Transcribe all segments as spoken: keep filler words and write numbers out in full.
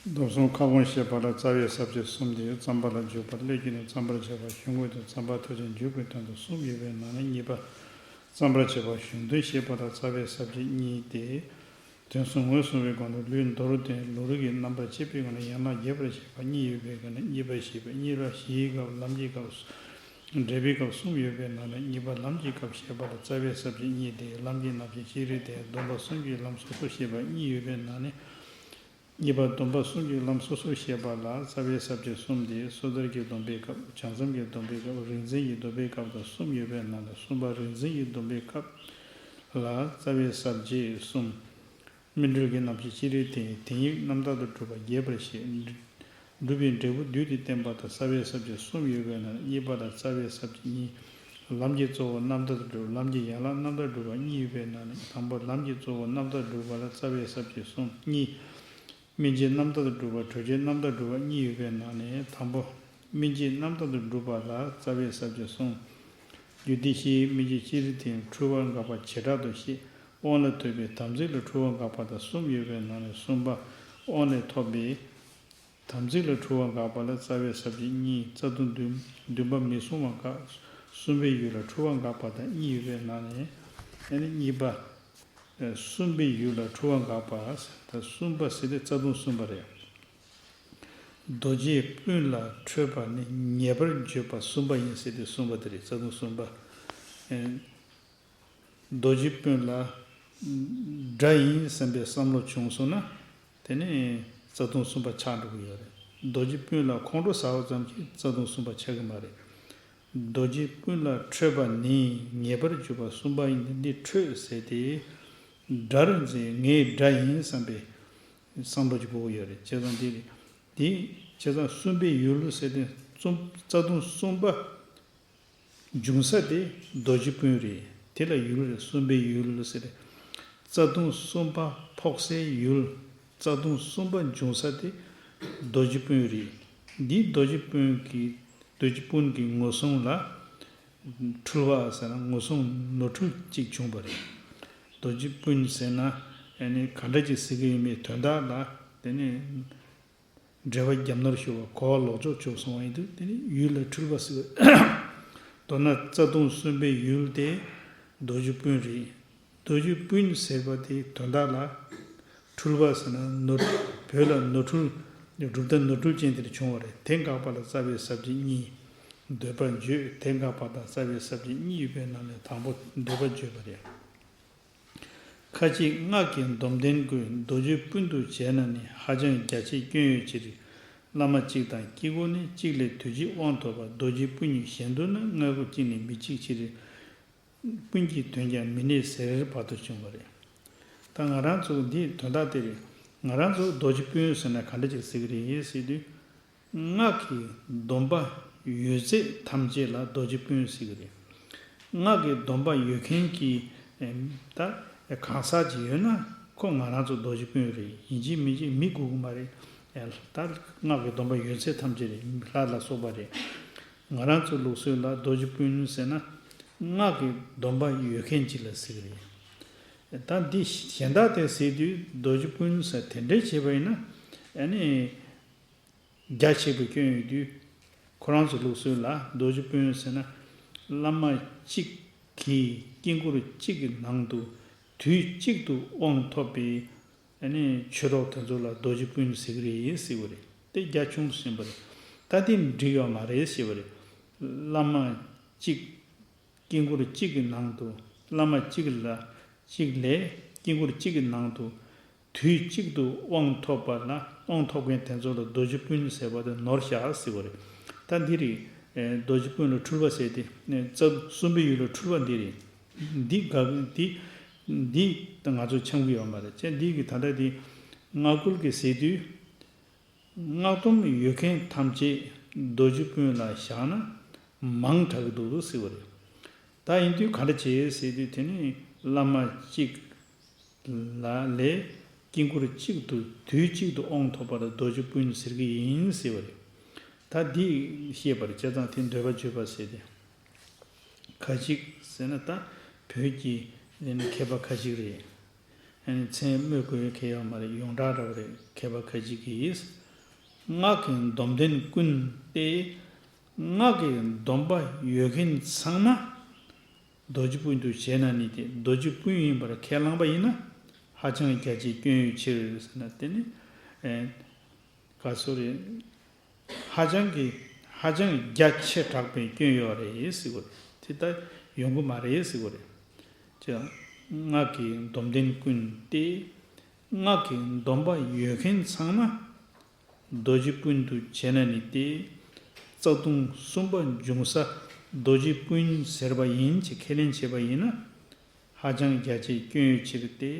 སྡོམ་གསུམ་ཁ་སྐོང་བཤད་པ་ལ་རྩ་བའི་ས་བཅད་གསུམ་སྟེ། བརྩམ་པ་ལ་འཇུག་པ། སླད་ཀྱི་ནི་བརྩམ་པར་བྱ་བ། གཞུང་དངོས་དང་བརྩམ་པར་ཐོགས་ཀྱང་འཇུག་པའི་དོན་དུ་གསུམ་ཡོད་པའི་ནང་ནས་གཉིས་པ། བརྩམ་པར་བྱ་བ་གཞུང་དོན་བཤད་པ་ལ་རྩ་བའི་ས་བཅད་གཉིས་ཏེ། དོན་གསུམ་ངོས་བཟུང་བའི་སྒོ་ནས་ལུས་མདོར་བསྟན། ལུས་རིགས་ཀྱི་རྣམ་པར་དཔྱད་པའི་སྒོ་ནས་ཡན་ལག་རྒྱས་པར་བཤད་པ་གཉིས་ཡོད་པའི་སྒོ་ནས་གཉིས་པ་ཞེས་པ། གཉིས་པ་གཞིའི་སྐབས། ལམ་གྱི་སྐབས། འབྲས་བུའི་སྐབས་གསུམ་ཡོད་པའི་ནང་ནས་གཉིས་པ་ལམ་གྱི་སྐབས་བཤད་པ་ལ་རྩ་བའི་ས་བཅད་གཉིས་ཏེ། ལམ་གྱི་རྣམ་གཞག་ཅི་རིགས་ཏེ། སྡོམ་པ་གསུམ་གྱི་ལམ་སོ་སོར་བཤད་པ་གཉིས་ཡོད་པའི་ནང་ནས། གཉིས་པ་སྡོམ་པ་གསུམ་གྱི་ལམ་སོ་སོར་བཤད་པ་ལ་རྩ་བའི་ས་བཅད་གསུམ་སྟེ། སོ་ཐར་གྱི་སྡོམ་པའི་སྐབས། བྱང་སེམས་ཀྱི་སྡོམ་པའི་སྐབས། རིག་འཛིན་གྱི་སྡོམ་པའི་སྐབས་དང་གསུམ་ཡོད་པའི་ནང་ནས་གསུམ་པ་རིག་འཛིན་གྱི་སྡོམ་པའི་སྐབས་ལ་རྩ་བའི་ས་བཅད་གསུམ། སྨིན་གྲོལ་གྱི་རྣམ་གཞག་ཅི་རིགས་ཏེ། དེ་ཉིད་རྣམ་དག་ཏུ་སྒྲུབ་པ་རྒྱས་པར་བཤད། སྒྲུབ་པའི་འབྲས་བུ་བསྡུས་ཏེ་བསྟན་པ་དང་རྩ་བའི་ས་བཅད་གསུམ་ཡོད་པའི་ནང་ནས་གཉིས་པ་ལ་རྩ་བའི་ས་བཅད་གཉིས། ལམ་གྱི་གཙོ་བོ་རྣམ་དག་ཏུ་སྒྲུབ། ལམ་གྱི་ཡན་ལག་རྣམ་དག་སྒྲུབ་པ་གཉིས་ཡོད་པའི་ནང་ནས་དང་པོ་ལམ་གྱི་གཙོ་བོ་རྣམ་དག་སྒྲུབ་པ་ལ་རྩ་བའི་ས་བཅད་གསུམ། གཉིས། སྨིན་བྱེད་རྣམ་དག་ཏུ་སྒྲུབ་པ། གྲོལ་བྱེད་རྣམ་དག་སྒྲུབ་པ་གཉིས་ཡོད་པའི་ནང་ནས་དང་པོ། སྨིན་བྱེད་རྣམ་དག་ཏུ་སྒྲུབ་པ་ལ་རྩ་བའི་ས་བཅད་གསུམ། རྒྱུད་སྡེ་བཞིའི་སྨིན་བྱེད་ཅི་རིགས་ཏེ། འཁྲུལ་བ་འགག་པ་བྱེ་བྲག་ཏུ་བཤད། དབང་ལས་ཐོབ་པའི་དམ་ཚིག་ལ་འཁྲུལ་བ་འགག་པ་དང་གསུམ་ཡོད་པའི་ནང་ནས་གསུམ་པ། དབང་ལས་ཐོབ་པའི་དམ་ཚིག་ལ་འཁྲུལ་བ་འགག་པ་ལ་རྩ་བའི་ས་བཅད་གཉིས། རྩ་ལྟུང་བདུན། བདུན་པ་མི་གསུང་བ་འགག། གསུམ་པའི་ཡུལ་ལ་འཁྲུལ་བ་འགག་པ་དང་གཉིས་ཡོད་པའི་ནང་ནས་ཨ་ནི་གཉིས་པ། གསུམ་པའི་ཡུལ་ལ་འཁྲུལ་བ་འགག་པ་ཟེར། ད་གསུམ་པ་ཟེར་དེ་རྩ་ལྟུང་གསུམ་པ་རེད། རྡོ་རྗེའི་སྤུན་ལ་འཕྲོད་པ་ནི་ཉེས་པར་བརྗོད་པ་གསུམ་པ་ཡིན་ཟེར་དེ་གསུམ་པ་དེ་རེད། རྩ་ལྟུང་གསུམ་པ། རྡོ་རྗེའི་སྤུན་ལ་དགྲ་ཡིན་བསམ་པའི་བསམ་བློ་བྱུང་སོང་ན། དེ་ནི་རྩ་ལྟུང་གསུམ་པ་ཆགས་འགྲོ་གི་ཡོད་རེད། རྡོ་རྗེའི་སྤུན་ལ་ཁོང་ཁྲོ་ཟ་བ་ཙམ་གྱིས་རྩ་ལྟུང་གསུམ་པ་ཆགས་ཀྱི་མ་རེད། རྡོ་རྗེའི་སྤུན་ལ་འཕྲོད་པ་ནི་ཉེས་པར་གྱུར་པ་གསུམ་པ་ཡིན་ཏེ། འདི་འཕྲོད་ཟེར་ཏེ། དགྲར་འཛིན། ངའི་དགྲ་ཡིན་བསམ་པའི་བསམ་བློ་ཅིག་དགོས་ཀྱི་ཡོད་རེད། བྱས་ཙང་འདི་རེད། འདི་བྱས་ཙང་གསུམ་པའི་ཡུལ་ཟེར་ཏེ་གསུམ། རྩ་ལྟུང་གསུམ་པ་འབྱུང་ས་དེ་རྡོ་རྗེ་སྤུན་རེད། དེ་ལ་ཡུལ་རེད། གསུམ་པའི་ཡུལ་ཟེར་ཏེ། རྩ་ལྟུང་གསུམ་པ་ཕོག་སའི་ཡུལ། རྩ་ལྟུང་གསུམ་པ་འབྱུང་ས་དེ་རྡོ་རྗེ་སྤུན་རེད། འདི་རྡོ་རྗེ་སྤུན་གྱི་རྡོ་རྗེ་སྤུན་གྱི་ངོ་སྲུང་ལ་འཁྲུལ་བ་ཟེར་ན་ངོ་སྲུང་ནོར་འཁྲུལ་གཅིག་བྱུང་བ་རེད། རྡོ་རྗེ་སྤུན་ཟེར་ན་ཨ་ནི་ག་འདྲ་ཅིག་ཟེར་གྱི་ཡོད་མེད་དོན་དག་ལ་དེ་ནི། འགྲེལ་པ་རྒྱབ་ནོར་ཞུ་བ་གོ་བ་ལོག་འཇོག་བྱུང་སོང་བ་ཡིན་དུས། དེ་ནི་ཡུལ་ལ་འཁྲུལ་པ་ཟེར་བ། མདོར་ན་རྩ་ལྟུང་གསུམ་པའི་ཡུལ་དེ་རྡོ་རྗེ་སྤུན་རེད། རྡོ་རྗེ་སྤུན་ཟེར་བ་དེའི་དོན་དག་ལ་འཁྲུལ་པ་ཟེར་ན་ནོར། བོད་ལ་ནོར་འཁྲུལ། གྲུབ་མཐའ་ནོར་འཁྲུལ་ཅན་དེར་བྱུང་བ་རེད། དེ་འགག་པ་ལ་རྩ་བའི་ས་བཅད་གཉིས། འདོད་པ་བརྗོད། དེ་འགག་པ་དང་རྩ་བའི་ས་བཅད་གཉིས་ཡོད་པའི་ནང་ནས་དང་པོ་འདོད་པ་བརྗོད་པ་རེད། ཁ་ཅིག་སྔགས་ཀྱི་སྡོམ་ལྡན་ཀུན། རྡོ་རྗེ་སྤུན་དུ་བྱས་ན་ནི། ཧ་ཅང་རྒྱ་ཆེའི་སྐྱོན་ཡོད་ཕྱིར། བླ་མ་གཅིག་དང་དཀྱིལ་འཁོར་ནི། གཅིག་ལས་དུས་གཅིག་དབང་ཐོབ་པ། རྡོ་རྗེ་སྤུན་ཉིད་གཞན་དུ་ན། སྔགས་ཀྱི་སྤུན་གཅིག་ནི་མི་གཅིག་ཕྱིར། སྤུན་གྱི་དོན་ཀྱང་མི་གནས་ཟེར་བར་དུ་བྱུང་བ་རེད། ད་ང་རང་ཚོ་འདིའི་དོན་དག་དེ་རེད། ང་རང་ཚོ་རྡོ་རྗེ་སྤུན་ཟེར་ན་ག་འདྲ་ཅིག་ཟེར་གྱི་རེད་ཟེར་དུས། སྔགས་ཀྱི་སྡོམ་པ་ཡོད་ཚད་ཐམས་ཅད་ལ་རྡོ་རྗེ་སྤུན་ཟེར་གྱི་རེད། སྔགས་ཀྱི་སྡོམ་པ་ཡོད་མཁན་གྱི་ད་གང་ཟག་ཅིག་ཡོད་ན་ཁོ་ང་རང་ཚོ་རྡོ་རྗེ་སྤུན་རེད། ཡིན་གཅིག་མིན་གཅིག་མི་དགོས་ཀྱི་མ་རེད། ད་སྔགས་ཀྱི་སྡོམ་པ་ཡོད་ཚད་ཐམས་ཅད་རེད། ལྷ་ལ་སོགས་པ་རེད། ང་རང་ཚོ་ལུགས་སྲོལ་ལ་རྡོ་རྗེ་སྤུན་ཟེར་ན་སྔགས་ཀྱི་སྡོམ་པ་ཡོད་མཁན་ཅིག་ལ་ཟེར་གྱི་རེད། ད་འདི་གཞན་དག་དེ་ཟེར་དུས་རྡོ་རྗེ་སྤུན་ཟེར་དེ་འདྲའི་བྱས་པ་ཡིན་ན་ཨ་ནི། རྒྱ་ཆེ་བའི་སྐྱོན་ཡོད་དུས། ཁོ་རང་ཚོ་ལུགས་སྲོལ་ལ་རྡོ་རྗེ་སྤུན་ཟེར་ན། བླ་མ་གཅིག་གིས་དཀྱིལ་འཁོར་གཅིག་གི་ནང་དུ་དུས་གཅིག་ཏུ་དབང་ཐོབ་པའི་ཨ་ནི་ཆོས་གྲོགས་དེ་ཚོ་ལ་རྡོ་རྗེ་སྤུན་ཟེར་གྱི་རེད་ཟེར་བ་རེད། དེ་རྒྱ་ཆུང་དུ་ཟིན་པ་རེད། ད་དེ་འགྲིག་ཡོད་མ་རེད་ཟེར་བ་རེད། བླ་མ་གཅིག་དཀྱིལ་འཁོར་གཅིག་གི་ནང་དུ་བླ་མ་གཅིག་ལ་གཅིག་ལས་དཀྱིལ་འཁོར་གཅིག་གི་ནང་དུ་དུས་གཅིག་ཏུ་དབང་ཐོབ་པ་ལ་དབང་ཐོབ་མཁན་དེ་ཚོ་ལ་རྡོ་རྗེ་སྤུན་ཟེར་བ་དེ་ནོར་བཞག་ཟེར་བ་རེད། ད་འདི་རེད། རྡོ་རྗེ་སྤུན་ལ་འཁྲུལ་པ་ཟེར་ཏེ་རྩ་གསུམ་པའི་ཡུལ་ལ་འཁྲུལ་པ་འདི་རེད། འདི་དགག་འདི་འདི་ང་ཚོ་འཆམ་གྱི་ཡོད་མ་རེད། བྱས་འདི་གི་ད་ལྟ་འདི་སྔགས་སྐུལ་གྱི་ཟེར་དུས། སྔགས་སྡོམ་ཡོད་མཁན་ཐམས་ཅད་རྡོ་རྗེ་སྤུན་ལ་བཞག་ན་མང་དྲགས་ཀྱི་འདུག་ཟེར་བ་རེད། ད་ཡིན་དུས་ག་འདྲ་བྱེད་ཟེར་དུས་དེ་ནི་བླ་མ་གཅིག་ལ་ལས་དཀྱིལ་འཁོར་གཅིག་ཏུ་དུས་གཅིག་ཏུ་དབང་ཐོབ་པ་ལ་རྡོ་རྗེ་སྤུན་ཟེར་གྱི་ཡིན་ཟེར་བ་རེད། ད་འདི་ཤེས་པར་བྱས་ཙང་དེ་འདོད་པ་བརྗོད་པ་ཟེར་ཏེ། ཁ་ཅིག་ཟེར་ན་ད་བོད་ཀྱི་མཁས་པ་ཁ་ཅིག་རེད། མཚན་སྨོས་དགོས་ཡ་གལ་ཡོད་མ་རེད། ཡོངས་གྲགས་འདྲ་བོ་རེད། མཁས་པ་ཁ་ཅིག་གིས། སྔགས་ཀྱི་སྡོམ་ལྡན་ཀུན་ཏེ། སྔགས་ཀྱི་སྡོམ་པ་ཡོད་མཁན་ཚང་མ་རྡོ་རྗེ་སྤུན་དུ་བྱས་ན་ནི་སྟེ། རྡོ་རྗེ་སྤུན་ཡིན་པར་ཁས་བླངས་པ་ཡིན་ན། ཧ་ཅང་རྒྱ་ཆེའི་སྐྱོན་ཡོད་ཕྱིར་ཟེར་ན། དེ་ནི་ག་སོ་རེད། ཧ་ཅང་གི་ཧ་ཅང་རྒྱ་ཆེ་དྲགས་པའི་སྐྱོན་ཡོད་རེད་ཟེར་གོ་རེད། དེ་ལྟར་ཡོང་གི་མ་རེད་ཟེར་གོ་རེད། ཅེས། སྔགས་ཀྱི་སྡོམ་ལྡན་ཀུན་ཏེ། སྔགས་ཀྱི་སྡོམ་པ་ཡོད་མཁན་ཚང་མ་རྡོ་རྗེ་སྤུན་དུ་བྱས་ན་ནི་སྟེ། རྩ་ལྟུང་གསུམ་པ་འབྱུང་ས་རྡོ་རྗེ་སྤུན་ཟེར་བ་ཡིན་ཅེས་ཁས་ལེན་བྱས་པ་ཡིན་ན། ཧ་ཅང་རྒྱ་ཆེའི་སྐྱོན་ཡོད་ཕྱིར་ཏེ།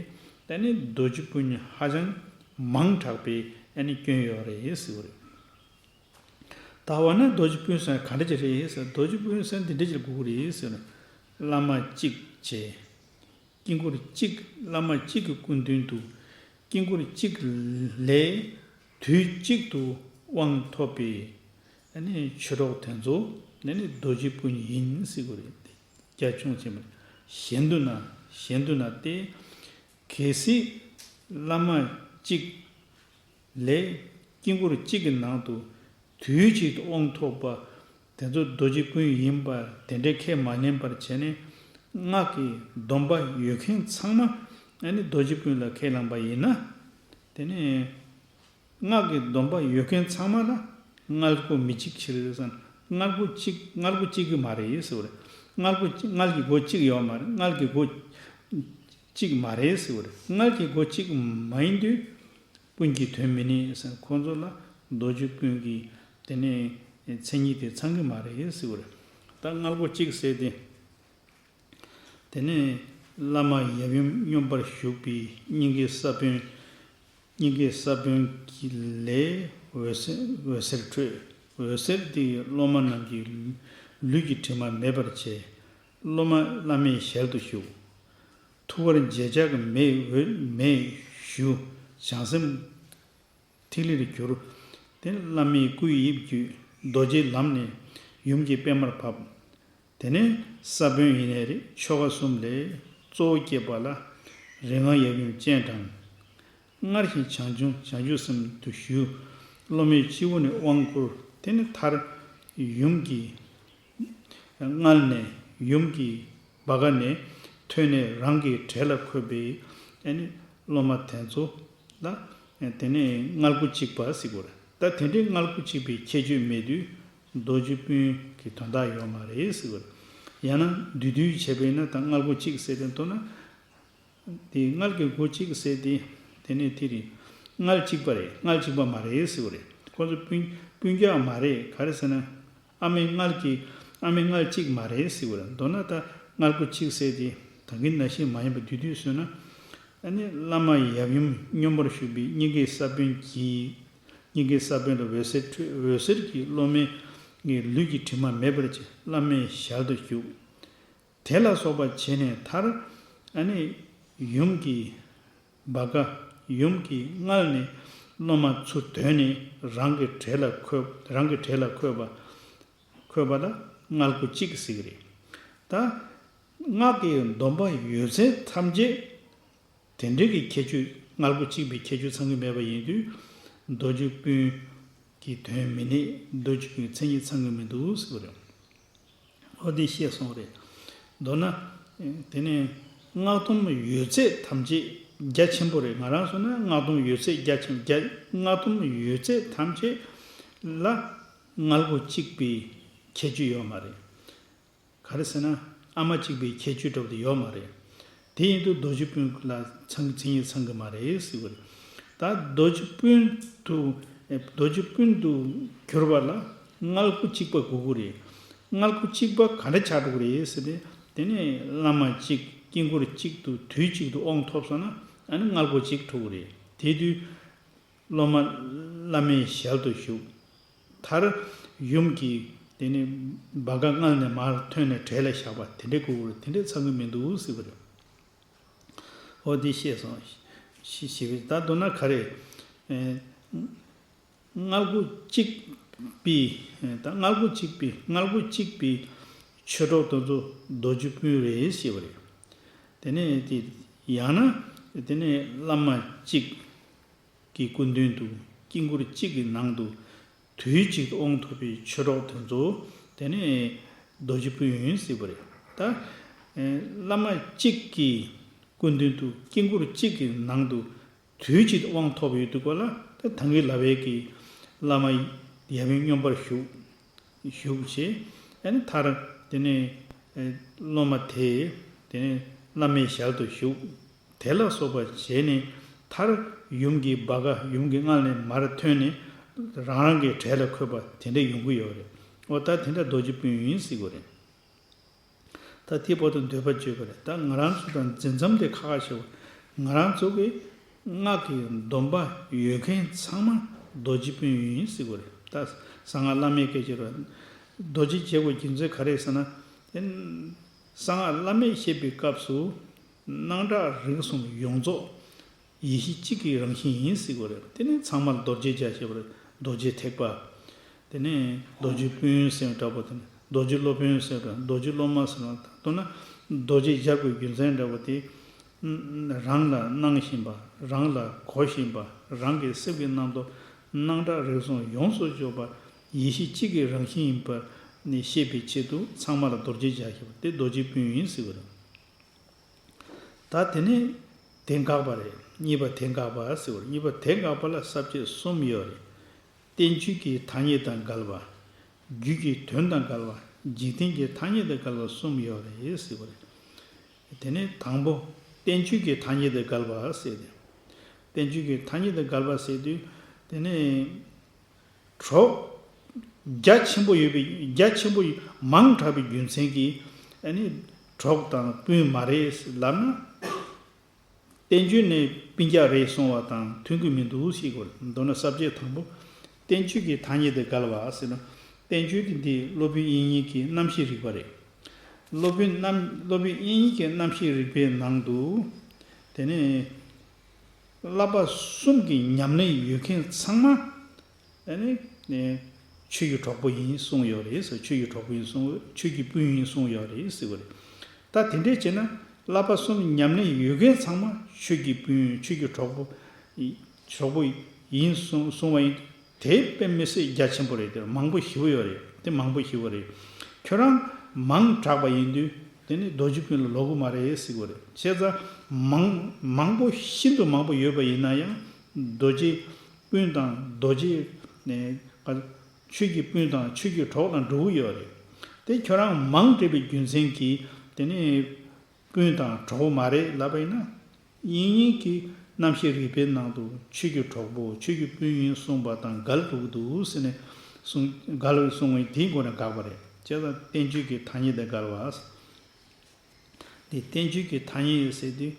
ད་ནི་རྡོ་རྗེ་སྤུན་ཧ་ཅང་མང་དྲགས་པའི་ཨ་ནི་སྐྱོན་ཡོད་རེད་ཟེར་བ་རེད། ད་འོ་ན་རྡོ་རྗེ་སྤུན་ཟེར་ག་འདྲ་ཅིག་རེད་ཟེར། རྡོ་རྗེ་སྤུན་ཟེར་འདི་འདྲ་ཅིག་དགོས་ཀྱི་རེད་ཟེར། བླ་མ་གཅིག་བྱས། དཀྱིལ་འཁོར་གཅིག་བླ་མ་གཅིག་གི་སྐུ་མདུན་དུ། དཀྱིལ་འཁོར་གཅིག་ལས་དུས་གཅིག་ཏུ་དབང་ཐོབ་པའི་ཨ་ནི་ཆོས་གྲོགས་དེ་ཚོ་ཨ་ནི་རྡོ་རྗེ་སྤུན་ཡིན་ཟེར་དགོས་རེད། རྒྱ་ཆུང་ཆེན་པོ། གཞན་དུ་ན་གཞན་དུ་ན་སྟེ། གལ་སྲིད་བླ་མ་གཅིག་ལས་དཀྱིལ་འཁོར་གཅིག་གི་ནང་དུ་དུས་གཅིག་ཏུ་དབང་ཐོབ་པ་དེ་ཚོ་རྡོ་རྗེ་སྤུན་ཡིན་པ་དེ་འདྲའི་ཁས་མ་ལེན་པར་བྱས་ནས། སྔགས་ཀྱི་སྡོམ་པ་ཡོད་མཁན་ཚང་མ་ཨ་ནི་རྡོ་རྗེ་སྤུན་ལ་ཁས་བླངས་པ་ཡིན་ན། དེ་ནས་སྔགས་ཀྱི་སྡོམ་པ་ཡོད་མཁན་ཚང་མ་ལ་མངལ་སྒོ་མི་གཅིག་ཕྱིར་ཟེར། མངལ་སྒོ་གཅིག་མངལ་སྒོ་གཅིག་གི་མ་རེད་ཟེར་བ་རེད། མངལ་སྒོ་གཅིག་མངལ་གྱི་སྒོ་གཅིག་ཡོད་མ་རེད། མངལ་གྱི་སྒོ་གཅིག་མ་རེད་ཟེར་བ་རེད། མངལ་གྱི་སྒོ་གཅིག་མ་ཡིན་དུས། སྤུན་གྱི་དོན་མི་གནས་ཟེར། ཁོང་ཚོ་ལ་རྡོ་རྗེ་སྤུན་གྱི་དེ་ནས་མཚན་ཉིད་དེ་ཚང་གི་མ་རེད་ཟེར་བ་རེད། ད་མངལ་སྒོ་གཅིག་ཟེར་ཏེ། དེ་ནས་བླ་མ་ཡབ་ཡུམ་སྙོམས་པར་ཞུགས་པའི་སྙིང་གའི་ས་བོན། སྙིང་གའི་ས་བོན་གྱི་ལས་འོད་ཟེར་འོད་ཟེར་འཕྲོས། འོད་ཟེར་དེ་ཡིས་སློབ་མ་རྣམས་ཀྱི་ལུས་ཀྱི་དྲི་མ་མེད་པར་བྱས། སློབ་མ་བླ་མའི་ཞལ་དུ་ཞུགས། ཐུགས་ཀར་རྗེས་ཆགས་ཀྱི་མེ་འོད་མེ་ཞུ། བྱང་སེམས་ཐིག་ལེར་གྱུར། དེ་ནས་བླ་མའི་སྐུའི་དབྱིབས་བརྒྱུད་རྡོ་རྗེའི་ལམ་ནས་ཡུམ་གྱི་པད་མར་བབས། དེ་ནས་ས་བོན་ཡེ་ནས་རིགས་ཆོ་ག་གསུམ་ལས་གཙོ་བོ་བསྐྱེད་པ་ལ། རིགས་ལྔ་ཡབ་ཡུམ་སྤྱན་དྲངས། སྔར་བཞིན་བྱང་ཆུབ་བྱང་ཆུབ་སེམས་དུ་ཞུ། སློབ་མའི་སྤྱི་བོ་ནས་དབང་བསྐུར། དེ་ནས་མཐར་ཡུམ་གྱི་མངལ་ནས་ཡུམ་གྱི་བྷ་ག་ནས་ཐོན་ནས་རང་གི་གྲལ་ལ་འཁོད་པའི་ཨ་ནི་སློབ་མ་དེ་ཚོ་ལ། དེ་ནས་མངལ་སྒོ་གཅིག་པ་ཟེར་དགོས་རེད། ད་དེ་འདྲའི་མངལ་སྒོ་གཅིག་པའི་ཁྱད་ཆོས་མེད་དུས་རྡོ་རྗེ་སྤུན་གྱི་དོན་དག་ཡོད་མ་རེད་ཟེར་དགོས་རེད། ཡང་ན་བསྡུས་བསྡུས་བྱས་པས་ན། ད་མངལ་སྒོ་གཅིག་ཟེར་དེ་མདོར་ན། དེ་མངལ་གྱི་སྒོ་གཅིག་ཟེར་དེ། དེ་ནས་དེ་རེད། མངལ་གཅིག་པ་རེད། མངལ་གཅིག་པ་མ་རེད་ཟེར་བ་རེད། ཁོ་ཚོ་སྤུན་སྤུན་ཀྱག་མ་རེད། ག་རེ་ཟེར་ན། ཨ་མའི་མངལ་གྱི་ཨ་མའི་མངལ་གཅིག་མ་རེད་ཟེར་བ་རེད། མདོར་ན་ད་མངལ་སྒོ་གཅིག་ཟེར་དེ་ད་གིན་ནང་བཞིན་མ་ཡིན་པ་བསྡུས་བསྡུས་བཟོས་ན། ཨ་ནི་བླ་མ་ཡབ་ཡུམ་སྙོམས་པར་ཞུགས་པའི་སྙིང་གའི་ས་བོན་གྱི། སྙིང་གའི་ས་བོན་ལ་འོད་ཟེར་འཕྲོས། འོད་ཟེར་གྱིས་སློབ་མའི་ལུས་ཀྱི་དྲི་མ་མེད་པར་བྱས། བླ་མའི་ཞལ་དུ་ཞུགས། དེ་ལ་སོགས་པ་བྱས་ནས་མཐར་ཨ་ནི་ཡུམ་གྱི་བྷ་ག་ཡུམ་གྱི་མངལ་ནས་སློབ་མ་ཚུར་ཐོན་ནས་རང་གི་གྲལ་ལ་འཁོད། རང་གི་གྲལ་ལ་འཁོད་པ། འཁོད་པ་ལ་མངལ་སྒོ་གཅིག་ཟེར་གྱི་རེད། ད་སྔགས་ཀྱི་སྡོམ་པ་ཡོད་ཚད་ཐམས་ཅད། དེ་འདྲའི་གི་ཁྱད་ཆོས། མངལ་སྒོ་གཅིག་པའི་ཁྱད་ཆོས་ཚང་གི་མེད་པ་ཡིན་དུས། རྡོ་རྗེ་སྤུན་གྱི་དོན་མི་གནས། རྡོ་རྗེ་སྤུན་གྱི་མཚན་ཉིད་ཚང་གི་མི་འདུག་ཟེར་བ་རེད། འོ་དེ་བཤད་སོང་རེད། མདོར་ན། དེ་ནས་སྔགས་སྡོམ་ཡོད་ཚད་ཐམས་ཅད། རྒྱ་ཆེན་པོ་རེད། ང་རང་སོང་ན་སྔགས་སྡོམ་ཡོད་ཚད་རྒྱ་ཆེན། རྒྱ་སྔགས་སྡོམ་ཡོད་ཚད་ཐམས་ཅད་ལ་མངལ་སྒོ་གཅིག་པའི་ཁྱད་ཆོས་ཡོད་མ་རེད། ག་རེ་ཟེར་ན། ཨ་མ་གཅིག་པའི་ཁྱད་ཆོས་འདྲ་བོ་དེ་ཡོད་མ་རེད། དེ་ཡིན་དུས་རྡོ་རྗེ་སྤུན་ལ་ཚང་གི་མཚན་ཉིད་ཚང་གི་མ་རེད་ཟེར་བ་རེད། ད་རྡོ་རྗེ་སྤུན་དུ། རྡོ་རྗེ་སྤུན་དུ་གྱུར་པ་ལ་མངལ་སྒོ་གཅིག་པ་དགོས་ཀྱི་རེད། མངལ་སྒོ་གཅིག་པ་ག་འདྲ་ཆགས་འགྲོ་གི་རེད་ཟེར་ཏེ། དེ་ནས་བླ་མ་གཅིག་དཀྱིལ་འཁོར་གཅིག་ཏུ་དུས་གཅིག་ཏུ་དབང་ཐོབ་སོང་ན། ཨ་ནི་མངལ་སྒོ་གཅིག་འགྲོ་གི་རེད། དེ་དུས། སློབ་མ་བླ་མའི་ཞལ་དུ་ཞུགས། མཐར་ཡུམ་གྱི་དེ་ནི་བྷ་ག་མངལ་ནས་མར་ཐོན་ནས་གྲལ་ལ་བཞག་པ་དེ་འདྲའི་དགོས་ཀྱི་རེད། དེ་འདྲའི་ཚང་གི་མི་འདུག་ཟེར་བ་རེད། འོ་དེ་བཤད་སོང་། ཞེས་ཞེས་པས། ད་མདོར་ན་ག་རེ། ཨེ། མངལ་སྒོ་གཅིག་པའི། ད་མངལ་སྒོ་གཅིག་པའི་མངལ་སྒོ་གཅིག་པའི་ཆོས་གྲོགས་དེ་ཚོ་རྡོ་རྗེ་སྤུན་རེད་ཞེས་པ་རེད། དེ་ནས་དེ་ཡང་ན་ དེ་ནས་བླ་མ་གཅིག་གི་སྐུ་མདུན་དུ་དཀྱིལ་འཁོར་གཅིག་གི་ནང་དུ་དུས་གཅིག་ཏུ་དབང་ཐོབ་པའི་ཆོས་གྲོགས་དེ་ཚོ་དེ་ནས་རྡོ་རྗེ་སྤུན་ཡིན་ཟེར་བ་རེད། ད་བླ་མ་གཅིག་གི་སྐུ་མདུན་དུ་དཀྱིལ་འཁོར་གཅིག་གི་ནང་དུ་དུས་གཅིག་ཏུ་དབང་ཐོབ་ཡོད་དུས་སྐོར་ལ། ད་ད་གིན་ལབ་པའི་གི་བླ་མ་ཡབ་ཡུམ་མངོན་པར་བཞུགས། བཞུགས་བྱས། ཨ་ནི་མཐར་དེ་ནས་སློབ་མ་དེས་དེ་ནས་བླ་མའི་ཞལ་དུ་ཞུགས། དེ་ལ་སོགས་པ་བྱས་ནས་མཐར་ཡུམ་གྱི་བ་ག་ཡུམ་གྱི་མངལ་ནས་མར་ཐོན་ནས་རང་རང་གི་གྲལ་ལ་འཁོད་པ་དེ་འདྲ་ཡོང་གི་ཡོད་རེད། འོ་ད་དེ་འདྲ་རྡོ་རྗེ་སྤུན་ཡིན་ཟེར་གི་རེད། ད་དེའི་བར་དུ་འདོད་པ་བརྗོད་པ་རེད། ད་ང་རང་ཚོ་དང་འཛིན་མཚམས་དེ་ཁ་ཁ་ཞེ་པོ། ང་རང་ཚོ་གི་སྔགས་ཀྱི་སྡོམ་པ་ཡོད་མཁན་ཚང་མ་རྡོ་རྗེ་སྤུན་ཡིན་ཟེར་གི་རེད། ད་གསང་སྔགས་བླ་མེད་སྐད་ཅེས་རོ། རྡོ་རྗེ་བྱེད་དགོས་རྒྱུ་མཚན་ག་རེ་ཟེར་ན། གསང་སྔགས་བླ་མེད་བཤད་པའི་སྐབས་སུ་སྣང་གྲགས་རིག་གསུམ་ཡོངས་རྫོགས་ཡེ་ཤེས་གཅིག་གི་རང་བཞིན་ཡིན་ཟེར་གི་རེད། དེ་ནི་ཚང་མར་རྡོ་རྗེ་སྦྱར་ཞེས་པ་རེད། རྡོ་རྗེ་ཐེག་པ། དེ་ནས་རྡོ་རྗེ་སྤུན་ཟེར་བ་འདྲ་པོ། དེ་ནས་རྡོ་རྗེ་སློབ་དཔོན་ཟེར་བ་འདྲ། རྡོ་རྗེ་སློབ་མ་ཟེར་བ་འདྲ། མདོར་ན་རྡོ་རྗེ་སྦྱར་དགོས་རྒྱུ་མཚན་འདྲ་པོ་དེ། རང་ལ་སྣང་བཞིན་པ། རང་ལ་གོ་བཞིན་པ། རང་གི་སེམས་ཀྱི་རྣམ་རྟོག་སྣང་གྲགས་རིག་གསུམ་ཡོངས་སུ་རྫོགས་པ་ཡེ་ཤེས་གཅིག་གི་རང་བཞིན་ཡིན་པ་ནི་ཤེས་པའི་ཆེད་དུ་ཚང་མ་ལ་རྡོ་རྗེ་སྦྱར་ཞེས་པ་དེ་རྡོ་རྗེ་སྤུན་ཡིན་ཟེར་བ་རེད། ད་དེ་ནས་དེ་འགག་པ་རེད། གཉིས་པ་དེ་འགག་པ་ཟེར་བ་རེད། གཉིས་པ་དེ་འགག་པ་ལ་ས་བཅད་གསུམ་ཡོད་རེད། བསྟན་བཅོས་ཀྱི་ཐ་སྙད་དང་འགལ་བ། རྒྱུད་ཀྱི་དོན་དང་འགལ་བ། འཇིག་རྟེན་གྱི་ཐ་སྙད་དང་འགལ་བ་གསུམ་ཡོད་རེད་ཟེར་བ་རེད། དེ་ནས་དང་པོ་བསྟན་བཅོས་ཀྱི་ཐ་སྙད་དང་འགལ་བ་ཟེར་ཏེ། བསྟན་བཅོས་ཀྱི་ཐ་སྙད་དང་འགལ་བ་ཟེར་དུས་དེ་ནས། གྲོགས་རྒྱ་ཆེན་པོ་ཡོད་པའི། རྒྱ་ཆེན་པོ་མང་དྲགས་པའི་རྒྱུ་མཚན་གྱིས་ཨ་ནི་གྲོགས་དང་སྤུན་མ་རེད་ལབ་ན། བསྟན་བཅོས་ནི་སྤུན་ཀྱག་རེད་གསུང་བ་དང་མཐུན་གྱི་མི་འདུག་ཟེར་གི་རེད། མདོར་ན་ས་བཅད་དང་པོ་བསྟན་བཅོས་ཀྱི་ཐ་སྙད་དེ་འགལ་བ་ཟེར་ན། བསྟན་བཅོས་དེ་འདི་སློབ་དཔོན་དབྱིག་གཉེན་གྱི་རྣམ་བཤད་རིག་པ་རེད། སློབ་དཔོན་རྣམ། སློབ་དཔོན་དབྱིག་གཉེན་གྱི་རྣམ་བཤད་རིག་པའི་ནང་དུ། དེ་ནས་བསླབ་པ་གསུམ་གྱི་ཉམས་ལེན་ཡོད་མཁན་ཚང་མ། ཨ་ནི། ཆོས་ཀྱི་གྲོགས་པོ་ཡིན་གསུངས་ཡོད་རེད་ཟེར། ཆོས་ཀྱི་གྲོགས་པོ་ཡིན་གསུངས། ཆོས་ཀྱི་སྤུན་ཡིན་གསུངས་ཡོད་རེད་ཟེར་བ་རེད། ད་དེ་འདྲས་བྱས་ན་བསླབ་པ་གསུམ་ཉམས་ལེན་ཡོད་མཁན་ཚང་མ་ཆོས་ཀྱི་སྤུན། ཆོས་ཀྱི་གྲོགས་པོ། གྲོགས་པོ་ཡིན་གསུངས་གསུངས་པ་ཡིན། དེ་དཔེ་མི་སྲིད་རྒྱ་ཆེན་པོ་རེད། དེ་མང་པོ་ཞེ་པོ་ཡོད་རེད། དེ་མང་པོ་ཞེ་པོ་རེད། ཁྱོད་རང་མང་དྲགས་པ་ཡིན་དུས་དེ་ནི་རྡོ་རྗེ་སྤུན་ལ་ལོག་གི་མ་རེད་ཟེར་གི་རེད། བྱས་ཙང་མང་མང་པོ་ཤིན་ཏུ་མང་པོ་ཡོད་པ་ཡིན་ན་ཡང་རྡོ་རྗེ་སྤུན་དང་རྡོ་རྗེ་ནས་ཆོས་ཀྱི་སྤུན་དང་ཆོས་ཀྱི་གྲོགས་ལ་འགྲོ་གི་ཡོད་རེད། དེ་ཁྱོད་རང་མང་དྲགས་པའི་རྒྱུ་མཚན་གྱིས་དེ་ནི་སྤུན་དང་གྲོགས་མ་རེད་ལབ་པ་ཡིན་ན། དབྱིག་གཉེན་གྱི་རྣམ་བཤད་རིག་པའི་ནང་དུ་ཆོས་ཀྱི་གྲོགས་པོ་ཆོས་ཀྱི་སྤུན་ཡིན་གསུངས་པ་དང་འགལ་འགྲོ་གི་འདུག་ཟེར་ནས་གསུངས། འགལ་བའི་གསུང་བའི་དེའི་སྒོ་ནས་དགག་པ་རེད། བྱས་ཙང་བསྟན་བཅོས་ཀྱི་ཐ་སྙད་དེ་འགལ་བ། འདི་བསྟན་བཅོས་ཀྱི་ཐ་སྙད་ཟེར་དུས་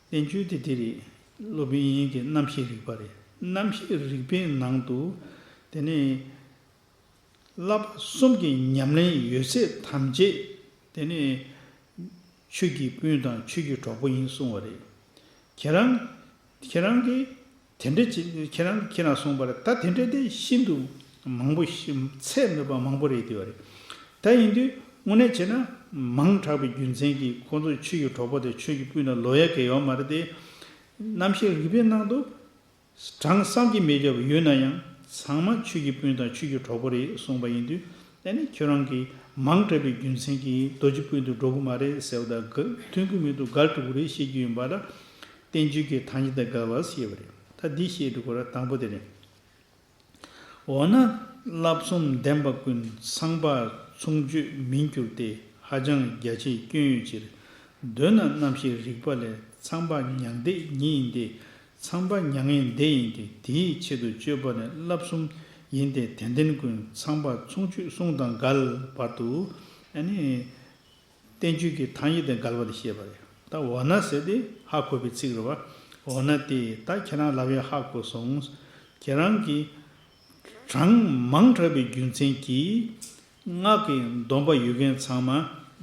བསྟན་བཅོས་དེ་དེ་རེད། སློབ་དཔོན་དབྱིག་གཉེན་གྱི་རྣམ་བཤད་རིག་པ་རེད། རྣམ་བཤད་རིག་པའི་ནང་དུ་དེ་ནས། བསླབ་པ་གསུམ་གྱི་ཉམས་ལེན་ཡོད་ཚད་ཐམས་ཅད་དེ་ནི་ཆོས་ཀྱི་སྤུན་དང་ཆོས་ཀྱི་གྲོགས་པོ་ཡིན་གསུང་བ་རེད། ཁྱེད་རང་། ཁྱེད་རང་གིས་དེ་འདྲ་ཅིག་ཁྱེད་རང་ཁྱེད་རང་གསུངས་པ་རེད། ད་དེ་འདྲ་དེ་ཤིན་ཏུ་མང་པོ་ཞིག་ཚད་མེད་པ་མང་པོ་རེད་དེ་བ་རེད། ད་ཡིན་དུས་དངོས་གནས་བྱས་ན་མང་དྲགས་པའི་རྒྱུ་མཚན་གྱིས་ཁོང་ཚོ་ཆོས་ཀྱི་གྲོགས་པོ་དེ་ཆོས་ཀྱི་སྤུན་ལ་ལོག་ཡ་གི་ཡོད་མ་རེད་དེ། རྣམ་བཤད་རིག་པའི་ནང་དུ། གྲངས་བསམ་གྱིས་མི་ཁྱབ་པ་ཡོད་ན་ཡང་ཚང་མ་ཆོས་ཀྱི་སྤུན་དང་ཆོས་ཀྱི་གྲོགས་པོ་རེད་གསུངས་པ་ཡིན་དུས། ཨ་ནི་ཁྱོད་རང་གིས་མང་དྲགས་པའི་རྒྱུ་མཚན་གྱིས་རྡོ་རྗེ་སྤུན་དུ་འགྲོ་གི་མ་རེད་ཟེར་བ་དང་འགལ། མཐུན་གྱི་མི་འདུག་འགལ་འགྲོ་གི་རེད་བཤད་རྒྱུ་ཡིན་པ་ལ། བསྟན་བཅོས་ཀྱི་ཐ་སྙད་དང་འགལ་བ་ཞེས་པ་རེད། ད་འདི་བཤད་འགྲོ་གི་རེད། དང་པོ་དེ་རེད། འོ་ན་བསླབ་གསུམ་ལྡན་པ་ཀུན། ཚངས་པ་མཚུངས་བརྗོད་མིན་འགྱུར་ཏེ། ཧ་ཅང་རྒྱ་ཆེའི་སྐྱོན་ཡོད་ཕྱིར། འདོད་ན་རྣམ་ཤེས་རིག་པ་ལས། ཚངས་པ་མྱང་འདས་ཉིད་ཡིན་ཏེ། ཚངས་པ་མྱ་ངན་འདས་ཡིན་ཏེ། དེའི་ཆེད་དུ་དཔྱོད་པ་ནི། བསླབ་གསུམ་ཡིན་ཏེ་དེ་ལྡན་ཀུན། ཚངས་པ་མཚུངས་བརྗོད་གསུངས་དང་འགལ། བར་དུ་ཨ་ནི། བསྟན་བཅོས་ཀྱི་ཐ་སྙད་དང་འགལ་བ་དེ་བཤད་པ་རེད། ད་འོ་ན་ཟེར་དེ་ཧ་གོ་བའི་ཚིག་རེད་བ། འོ་ན་དེ་ད་ཁྱེད་རང་ལབ་ཡ་ཧ་གོ་སོང་། ཁྱེད་རང་གིས་གྲངས་མང་དྲགས་པའི་རྒྱུ་མཚན་གྱིས་སྔགས་ཀྱི་སྡོམ་པ་ཡོད་མཁན་ཚང་མ་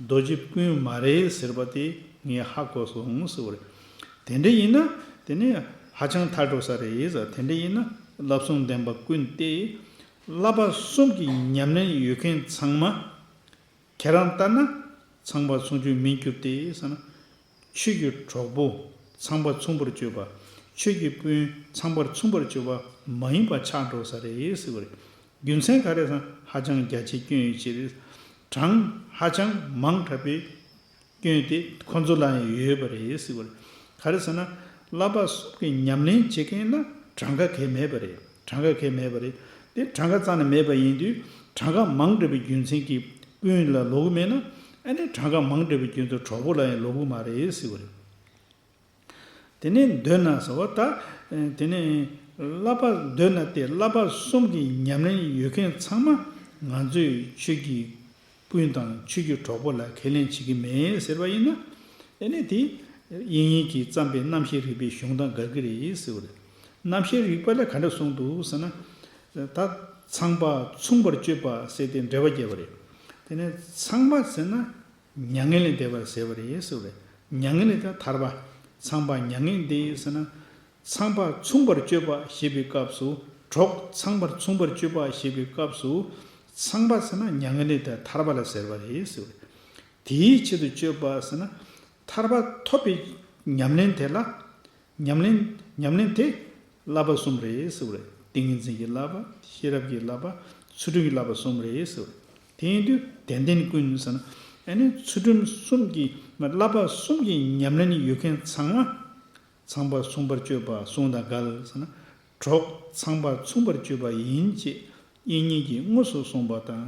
རྡོ་རྗེ་སྤུན་མ་རེད་ཟེར་བ་དེ་ངས་ཧ་གོ་སོང་ཟེར་བ་རེད། དེ་འདྲ་ཡིན་ན་དེ་ནི་ཧ་ཅང་ཐལ་འགྲོ་ས་རེད་ཟེར། དེ་འདྲ་ཡིན་ན་བསླབ་གསུམ་ལྡན་པ་ཀུན་ཏེ། བསླབ་པ་གསུམ་གྱི་ཉམས་ལེན་ཡོད་མཁན་ཚང་མ། ཁྱེད་རང་ལྟར་ན་ཚངས་པ་མཚུངས་བརྗོད་མིན་འགྱུར་ཏེ་ཟེར་ན། ཆོས་ཀྱི་གྲོགས་པོ་ ཚངས་པ་མཚུངས་པར་སྤྱོད་པ། ཆོས་ཀྱི་སྤུན་ཚངས་པར་མཚུངས་པར་སྤྱོད་པ་མ་ཡིན་པ་ཆགས་འགྲོ་ས་རེད་ཟེར་བ་རེད། རྒྱུ་མཚན་ག་རེ་ཟེར་ན་ཧ་ཅང་རྒྱ་ཆེའི་སྐྱོན་ཡོད་ཕྱིར། གྲངས་ཧ་ཅང་མང་དྲགས་པའི་སྐྱོན་དེ་ཁོ་ཚོ་ལ་ཡང་ཡོད་པ་རེད་ཟེར་བ་རེད། ག་རེ་ཟེར་ན་བསླབ་པ་གསུམ་གྱི་ཉམས་ལེན་བྱེད་མཁན་ལ་གྲངས་ཀ་གལ་མེད་པ་རེད། གྲངས་ཀ་གལ་མེད་པ་རེད། དེ་གྲངས་ཀ་རྩ་ནས་མེད་པ་ཡིན་དུས་གྲངས་ཀ་མང་དྲགས་པའི་རྒྱུ་མཚན་གྱིས་སྤུན་ལ་ལོག་གི་མེད་ན་ཨ་ནི་གྲངས་ཀ་མང་དྲགས་པའི་རྒྱུ་མཚན་གྲོགས་པོ་ལ་ཡང་ལོག་གི་མ་རེད་ཟེར་བ་རེད། དེ་ནས་འདོད་ན་ཟེར་བ་ད། དེ་ནས་བསླབ་པ་འདོད་ན་སྟེ་བསླབ་པ་གསུམ་གྱི་ཉམས་ལེན་ཡོད་མཁན་ཚང་མ་ང་ཚོས་ཆོས་ཀྱི་སྤུན་དང་ཆོས་ཀྱི་གྲོགས་པོ་ལ་ཁས་ལེན་བྱེད་ཀྱི་མེད་ཟེར་བ་ཡིན་ན། དེ་ནས་དེ་དབྱིག་གཉེན་གྱིས་བརྩམས་པའི་རྣམ་ཤེས་རིག་པའི་གཞུང་དང་འགལ་གྱི་རེད་ཟེར་བ་རེད། རྣམ་ཤེས་རིག་པ་ལ་ག་འདྲ་གསུངས་འདུག་ཟེར་ན། ད་ཚངས་པ་མཚུངས་པར་སྤྱོད་པ་ཟེར་ཏེ་འགྲེལ་པ་བརྒྱབ་པ་རེད། དེ་ནས་ཚངས་པ་ཟེར་ན། མྱ་ངན་ལས་འདས་པར་ཟེར་བ་རེད་ཟེར་བ་རེད། མྱ་ངན་ལས་དང་ཐར་པ། ཚངས་པ་མྱ་ངན་འདས་ཟེར་ན། ཚངས་པ་མཚུངས་པར་སྤྱོད་པ་ཞེས་པའི་སྐབས་སུ་གྲོགས་ཚངས་པར་མཚུངས་པར་སྤྱོད་པ་ཞེས་པའི་སྐབས་སུ་ཚངས་པ་ཟེར་ན་མྱ་ངན་ལས་དང་ཐར་པ་ལ་ཟེར་བ་རེད་ཟེར་བ་རེད། དེའི་ཆེད་དུ་སྤྱོད་པ་ཟེར་ན་ཐར་པ་ཐོབ་པའི་ཉམས་ལེན་དེ་ལ། ཉམས་ལེན། ཉམས་ལེན་དེ་བསླབ་པ་གསུམ་རེད་ཟེར་བ་རེད། ཏིང་ངེ་འཛིན་གྱི་བསླབ་པ། ཤེས་རབ་ཀྱི་བསླབ་པ། ཚུལ་ཁྲིམས་ཀྱི་བསླབ་པ་གསུམ་རེད་ཟེར་བ་རེད། དེ་ཡིན་དུས་དད་ལྡན་ཀུན་ཟེར་ན། ཨ་ནི་ཚུལ་ཁྲིམས་གསུམ་གྱི་བསླབ་པ་གསུམ་གྱི་ཉམས་ལེན་ཡོད་མཁན་ཚང་མ། ཚངས་པ་མཚུངས་པར་སྤྱོད་པ་གསུམ་དང་འགལ་ཟེར་ན། གྲོགས་ཚངས་པ་མཚུངས་པར་སྤྱོད་པ་ཡིན་ཅེས་དབྱིག་གཉེན་གྱིས་དངོས་སུ་གསུངས་པ་དང་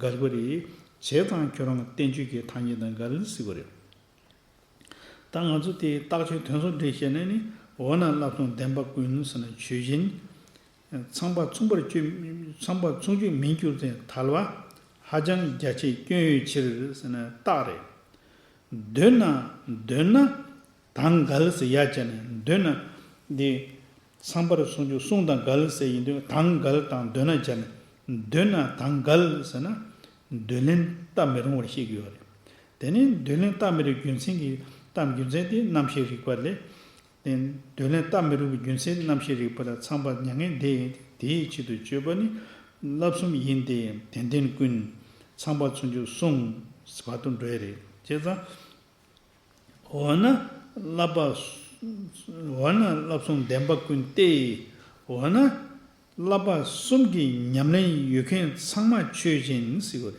འགལ་བ་རེད། བྱས་ཙང་ཁྱོད་རང་བསྟན་བཅོས་ཀྱི་ཐ་སྙད་དང་འགལ་ཟེར་བ་རེད། ད་ང་ཚོ་དེའི་རྟགས་ཆོས་དོན་གསུམ་འགྲེལ་བཤད་ནས་ནི་འོ་ན་བསླབ་གསུམ་ལྡན་པ་ཀུན་ཟེར་ན་ཆོས་ཅན། ཚངས་པ་མཚུངས་པར་སྤྱོད། ཚངས་པ་མཚུངས་སྤྱོད་མིན་འགྱུར་ཏེ་ཐལ་བ་ཧ་ཅང་རྒྱ་ཆེའི་སྐྱོན་ཡོད་ཕྱིར་ཟེར་ན་རྟགས་རེད། འདོད་ན། འདོད་ན་དང་འགལ་ཟེར་ཡ་བྱས་ནས་འདོད་ན་འདི། ཚངས་པར་མཚུངས་སྤྱོད་གསུམ་དང་འགལ་ཟེར་ཡིན་དུས་དང་འགལ་དང་འདོད་ན་སྦྱར་ནས། འདོད་ན་དང་འགལ་ཟེར་ན། འདོད་ལན་བཏབ་མི་རུང་བར་བཤད་ཀྱི་ཡོད་རེད། དེ་ནས་འདོད་ལན་བཏབ་མི་རུང་རྒྱུ་མཚན་གྱི་བཏབ་རྒྱུ་མཚན་དེ་རྣམ་ཤེས་རིག་པ་ལས། དེ་འདོད་ལན་བཏབ་མི་རུང་བའི་རྒྱུ་མཚན་རྣམ་ཤེས་རིག་པ་ལ་ཚངས་པ་མྱ་ངན་འདས་ཡིན་དེའི་ཆེད་དུ་སྤྱོད་པ་ནི་བསླབ་གསུམ་ཡིན་ཏེ་དད་ལྡན་ཀུན། ཚངས་པ་མཚུངས་སྤྱོད་གསུམ་བར་དུ་འགྲོ་ཡི་རེད། བྱས་ཙང་། འོ་ན་བསླབ་པ། འོ་ན་བསླབ་གསུམ་ལྡན་པ་ཀུན་ཏེ། འོ་ན་བསླབ་པ་གསུམ་གྱི་ཉམས་ལེན་ཡོད་མཁན་ཚང་མ་ཆོས་ཅན་ཟེར་བ་རེད།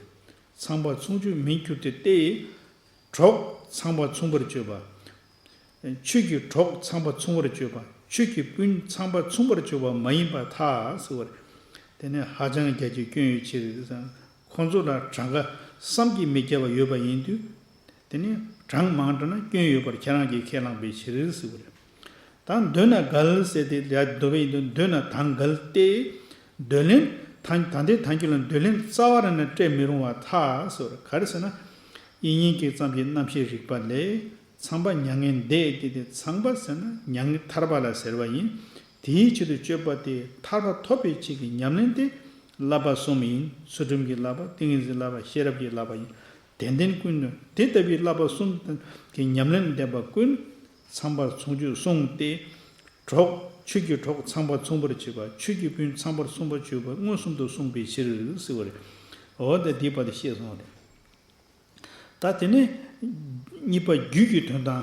ཚངས་པ་མཚུངས་སྤྱོད་མིན་འགྱུར་ཏེ་སྟེ། གྲོགས་ཚངས་པ་མཚུངས་པར་སྤྱོད་པ། ཆོས་ཀྱི་གྲོགས་ཚངས་པ་མཚུངས་པར་སྤྱོད་པ། ཆོས་ཀྱི་སྤུན་ཚངས་པ་མཚུངས་པར་སྤྱོད་པ་མ་ཡིན་པར་ཐལ་ཟེར་བ་རེད། དེ་ནི་ཧ་ཅང་རྒྱ་ཆེའི་སྐྱོན་ཡོད་ཕྱིར་ཟེར། ཁོང་ཚོ་ལ་གྲངས་ཀ་བསམ་གྱིས་མི་ཁྱབ་པ་ཡོད་པ་ཡིན་དུས། དེ་ནི་གྲངས་མང་དྲགས་ན་སྐྱོན་ཡོད་པར་ཁྱེད་རང་གིས་ཁས་བླངས་པའི་ཕྱིར་ཟེར་བ་རེད། ད་འདོད་ན་འགལ་ཟེར་ཏེ་ཡ་འདོད་པ་ཡིན་དུས་འདོད་ན་དང་འགལ་ཏེ། འདོད་ལན་ད་ད་ལྟའི་ཐལ་འགྱུར་ལ་འདོད་ལན་རྩ་བ་རང་ནས་སྤྲད་མི་རུང་བར་ཐལ་ཟེར་བ་རེད། ག་རེ་ཟེར་ན། དབྱིག་གཉེན་གྱིས་བརྩམས་པའི་རྣམ་ཤེས་རིག་པ་ལས། ཚངས་པ་མྱ་ངན་འདས་ཏེ་དེ་ཚངས་པ་ཟེར་ན་མྱ་ངན་ཐར་པ་ལ་ཟེར་བ་ཡིན། དེའི་ཆེད་དུ་སྤྱོད་པ་དེ་ཐར་པ་ཐོབ་པའི་ཆེད་ཀྱི་ཉམས་ལེན་དེ་བསླབ་པ་གསུམ་ཡིན། ཚུལ་ཁྲིམས་ཀྱི་བསླབ་པ། ཏིང་ངེ་འཛིན་བསླབ་པ། ཤེས་རབ་ཀྱི་བསླབ་པ་ཡིན། དེ་ལྡན་ཀུན་ནི་དེ་ལྟ་བུའི་བསླབ་པ་གསུམ་གྱི་ཉམས་ལེན་ལྡན་པ་ཀུན། ཚངས་པ་མཚུངས་སྤྱོད་གསུངས་ཏེ། གྲོགས་ཆོས་ཀྱི་གྲོགས་ཚངས་པ་མཚུངས་པར་སྤྱོད་པ། ཆོས་ཀྱི་སྤུན་ཚངས་པ་མཚུངས་པར་སྤྱོད་པ་མངོན་སུམ་དུ་གསུངས་པའི་ཕྱིར་ཟེར་བ་རེད། འོ་ད་འདི་བར་དུ་བཤད་སོང་རེད། ད་དེ་ནས་གཉིས་པ་རྒྱུད་ཀྱི་དོན་དང་།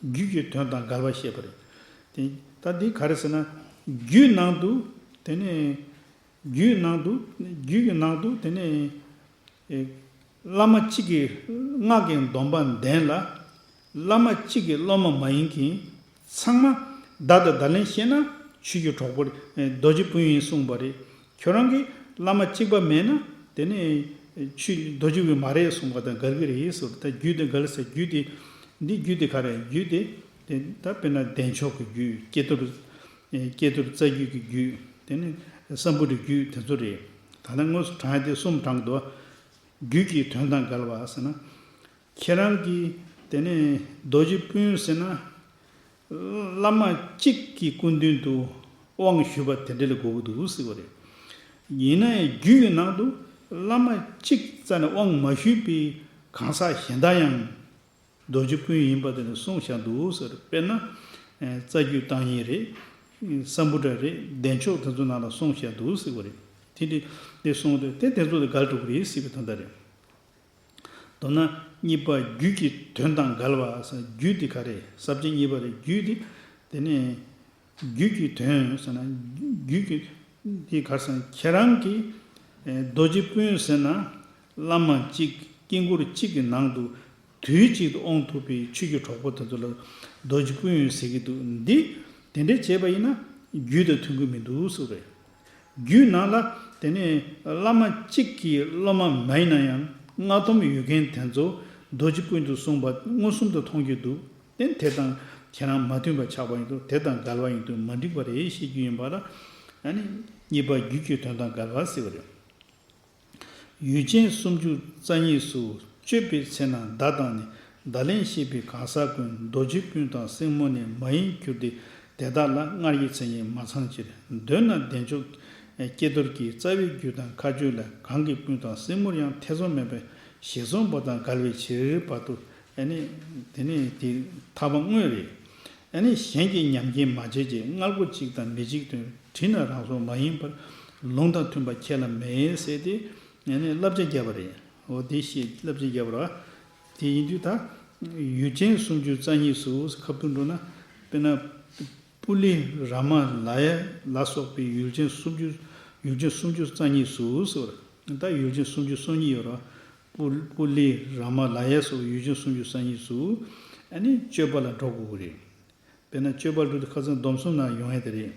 རྒྱུད་ཀྱི་དོན་དང་འགལ་བ་བཤད་པ་རེད། དེ་ད་འདི་ག་རེ་ཟེར་ན། རྒྱུད་ནང་དུ་དེ་ནས་རྒྱུད་ནང་དུ་རྒྱུད་ཀྱི་ནང་དུ་དེ་ནས་ཨེ་བླ་མ་གཅིག་གི་སྔགས་ཀྱི་སྡོམ་པ་ལྡན་ལ། བླ་མ་གཅིག་གི་སློབ་མ་མ་ཡིན་མཁན་ཚང་མ་བརྡ་དང་བརྡ་ལན་བཤད་ན་ཆོས་ཀྱི་གྲོགས་པོ་རེད། རྡོ་རྗེ་སྤུན་ཡིན་གསུངས་པ་རེད། ཁྱོད་རང་གི་བླ་མ་གཅིག་པ་མེད་ན་དེ་ནས་ཆོས་རྡོ་རྗེ་སྤུན་མ་རེད་གསུངས་པ་དང་འགལ་གྱི་རེད་ཟེར། ད་རྒྱུད་དེ་འགལ་ཟེར། རྒྱུད་དེ་འདི་རྒྱུད་དེ་ག་རེ་རྒྱུད་དེ་དེ་ད་དཔེར་ན་བདེ་མཆོག་གི་རྒྱུད། ཀྱེ་རྡོར་ཀྱེ་རྡོར་རྩ་རྒྱུད་ཀྱི་རྒྱུད། དེ་ནས་སམ་བྷོ་ཊའི་རྒྱུད་དེ་ཚོ་རེད། ད་ལྟ་དངོས་སུ་བགྲང་ཡ་དེ་གསུམ་བགྲང་གི་འདུག་རྒྱུད་ཀྱི་དོན་དང་འགལ་བ་ཟེར་ན། ཁྱེད་རང་གིས་དེ་ནས་རྡོ་རྗེ་སྤུན་ཟེར་ན། བླ་མ་གཅིག་གི་སྐུ་མདུན་དུ་དབང་ཞུས་པ་དེ་འདྲ་ལ་གོ་གི་འདུག་ཟེར་བ་རེད། ཡིན་ན་ཡང་རྒྱུད་ཀྱི་ནང་དུ་བླ་མ་གཅིག་རྩ་ནས་དབང་མ་ཞུས་པའི་གང་ཟག་གཞན་དག་ཡང་རྡོ་རྗེ་སྤུན་ཡིན་པ་དེ་ནས་གསུངས་བཞག་འདུག་ཟེར། དཔེར་ན། རྩ་རྒྱུད་བརྟག་གཉིས་རེད། སམ་བྷོ་ཊ་རེད། བདེ་མཆོག་དེ་ཚོ་ནང་ལ་གསུངས་བཞག་འདུག་ཟེར་བ་རེད། དེ་འདྲ་དེ་གསུངས་ཏེ་དེ་དེ་ཚོ་དེ་འགལ་འགྲོ་གི་རེད་ཟེར་བའི་དོན་དག་རེད། མདོར་ན། གཉིས་པ་རྒྱུད་ཀྱི་དོན་དང་འགལ་བ་ཟེར། རྒྱུད་དེ་ག་རེ། ས་བཅད་གཉིས་པ་རེད། རྒྱུད་དེ་དེ་ནས་རྒྱུད་ཀྱི་དོན་ཟེར་ན། རྒྱུད་ཀྱི་དེ་ག་རེ་ཟེར་ན། ཁྱེད་རང་གིས་ཨེ་རྡོ་རྗེ་སྤུན་ཟེར་ན་བླ་མ་གཅིག་དཀྱིལ་འཁོར་གཅིག་གི་ནང་དུ་དུས་གཅིག་ཏུ་དབང་ཐོབ་པའི་ཆོས་ཀྱི་གྲོགས་པོ་དེ་ཚོ་ལ་རྡོ་རྗེ་སྤུན་ཟེར་གྱི་འདུག་འདི་དེ་འདྲས་བྱས་པ་ཡིན་ན་རྒྱུད་དང་མཐུན་གྱི་མི་འདུག་ཟེར་བ་རེད། རྒྱུད་ནང་ལ་དེ་ནས་བླ་མ་གཅིག་གི་སློབ་མ་མ་ཡིན་ན་ཡང་མངགས་སྡོམ་ཡོད་མཁན་དེ་ཚོ་རྡོ་རྗེ་སྤུན་དུ་གསུངས་པ་མངོན་སུམ་དུ་མཐོང་རྒྱུ་འདུག་དེ་དེ་དང་ཁྱེད་རང་མ་མཐུན་པ་ཆགས་པ་ཡིན་དུས་དེ་དང་འགལ་བ་ཡིན་དུས་མ་འགྲིག་པ་རེད་ཤེས་རྒྱུ་ཡིན་པ་ལ། ཨ་ནི་གཉིས་པ་རྒྱུད་ཀྱི་དོན་དང་འགལ་བ་ཟེར་བ་རེད། ཡུལ་ཅན་སུམ་ཅུ་རྩ་གཉིས་སུ་སྤྱོད་པའི་ཚེ་ན་བརྡ་དང་ནི། བརྡ་ལན་བཤད་པའི་གང་ཟག་ཀུན། རྡོ་རྗེ་སྤུན་དང་སྲིང་མོ་ནི། མ་ཡིན་གྱུར་ཏེ་དེ་དག་ལ། སྔར་གྱི་མཚན་ཉིད་མ་ཚང་ཕྱིར། འདོད་ན་བདེ་མཆོག་ཀྱེ་རྡོར་གྱི། རྩ་བའི་རྒྱུད་དང་ཁ་སྤྱོད་ལ། གང་གི་སྤུན་དང་སྲིང་མོར་ཡང་། ཐེ་ཚོམ་མེད་པར་ཞེས་གསུངས་པ་དང་འགལ་བའི་ཕྱིར་བར་དུ། ཨ་ནི་དེ་ནི་དེ་ཐར་པ་དངོས་རེད། ཨ་ནི་གཞན་གྱི་ཉམས་ཀྱིས་མ་བྱས་ཀྱི། མངལ་སྒོ་གཅིག་དང་མི་འཇིག་དོན། དྲིས་ན་རང་སོ་མ་ཡིན་པར། ལུང་དང་མཐུན་པ་ཁས་ལ་མེད་ཟེར་ཏེ། ཨ་ནི་བསླབ་བྱ་བརྒྱབ་པ་རེད། འོ་དེ་བཤད་བསླབ་བྱ་བརྒྱབ་པ་རེད། དེ་ཡིན་དུས་ད་ཡུལ་ཅན་སུམ་ཅུ་རྩ་གཉིས་སུ་ཁ་ཐུག་འགྲོ་ན། དཔེར་ན་པུ་ལི་ར་མ་ལ་ཡ་ལ་སོགས་པའི་ཡུལ་ཅན་སུམ་ཅུ་ཡུལ་ཅན་སུམ་ཅུ་རྩ་གཉིས་སུ་ཟེར་བ་རེད། ད་ཡུལ་ཅན་སུམ་ཅུ་སོ་གཉིས་ཡོད་རེད། པུ་པུ་ལི་ར་མ་ལ་ཡ་སོགས་ཡུལ་ཅན་སུམ་ཅུ་རྩ་གཉིས་སུ་ཨ་ནི་སྤྱོད་པ་ལ་འགྲོ་དགོས་ཀྱི་རེད། དཔེར་ན་སྤྱོད་པ་ལ་འགྲོ་དུས་ཁ་སང་སྡོམ་གསུམ་ནང་ཡོང་ཡ་དེ་རེད།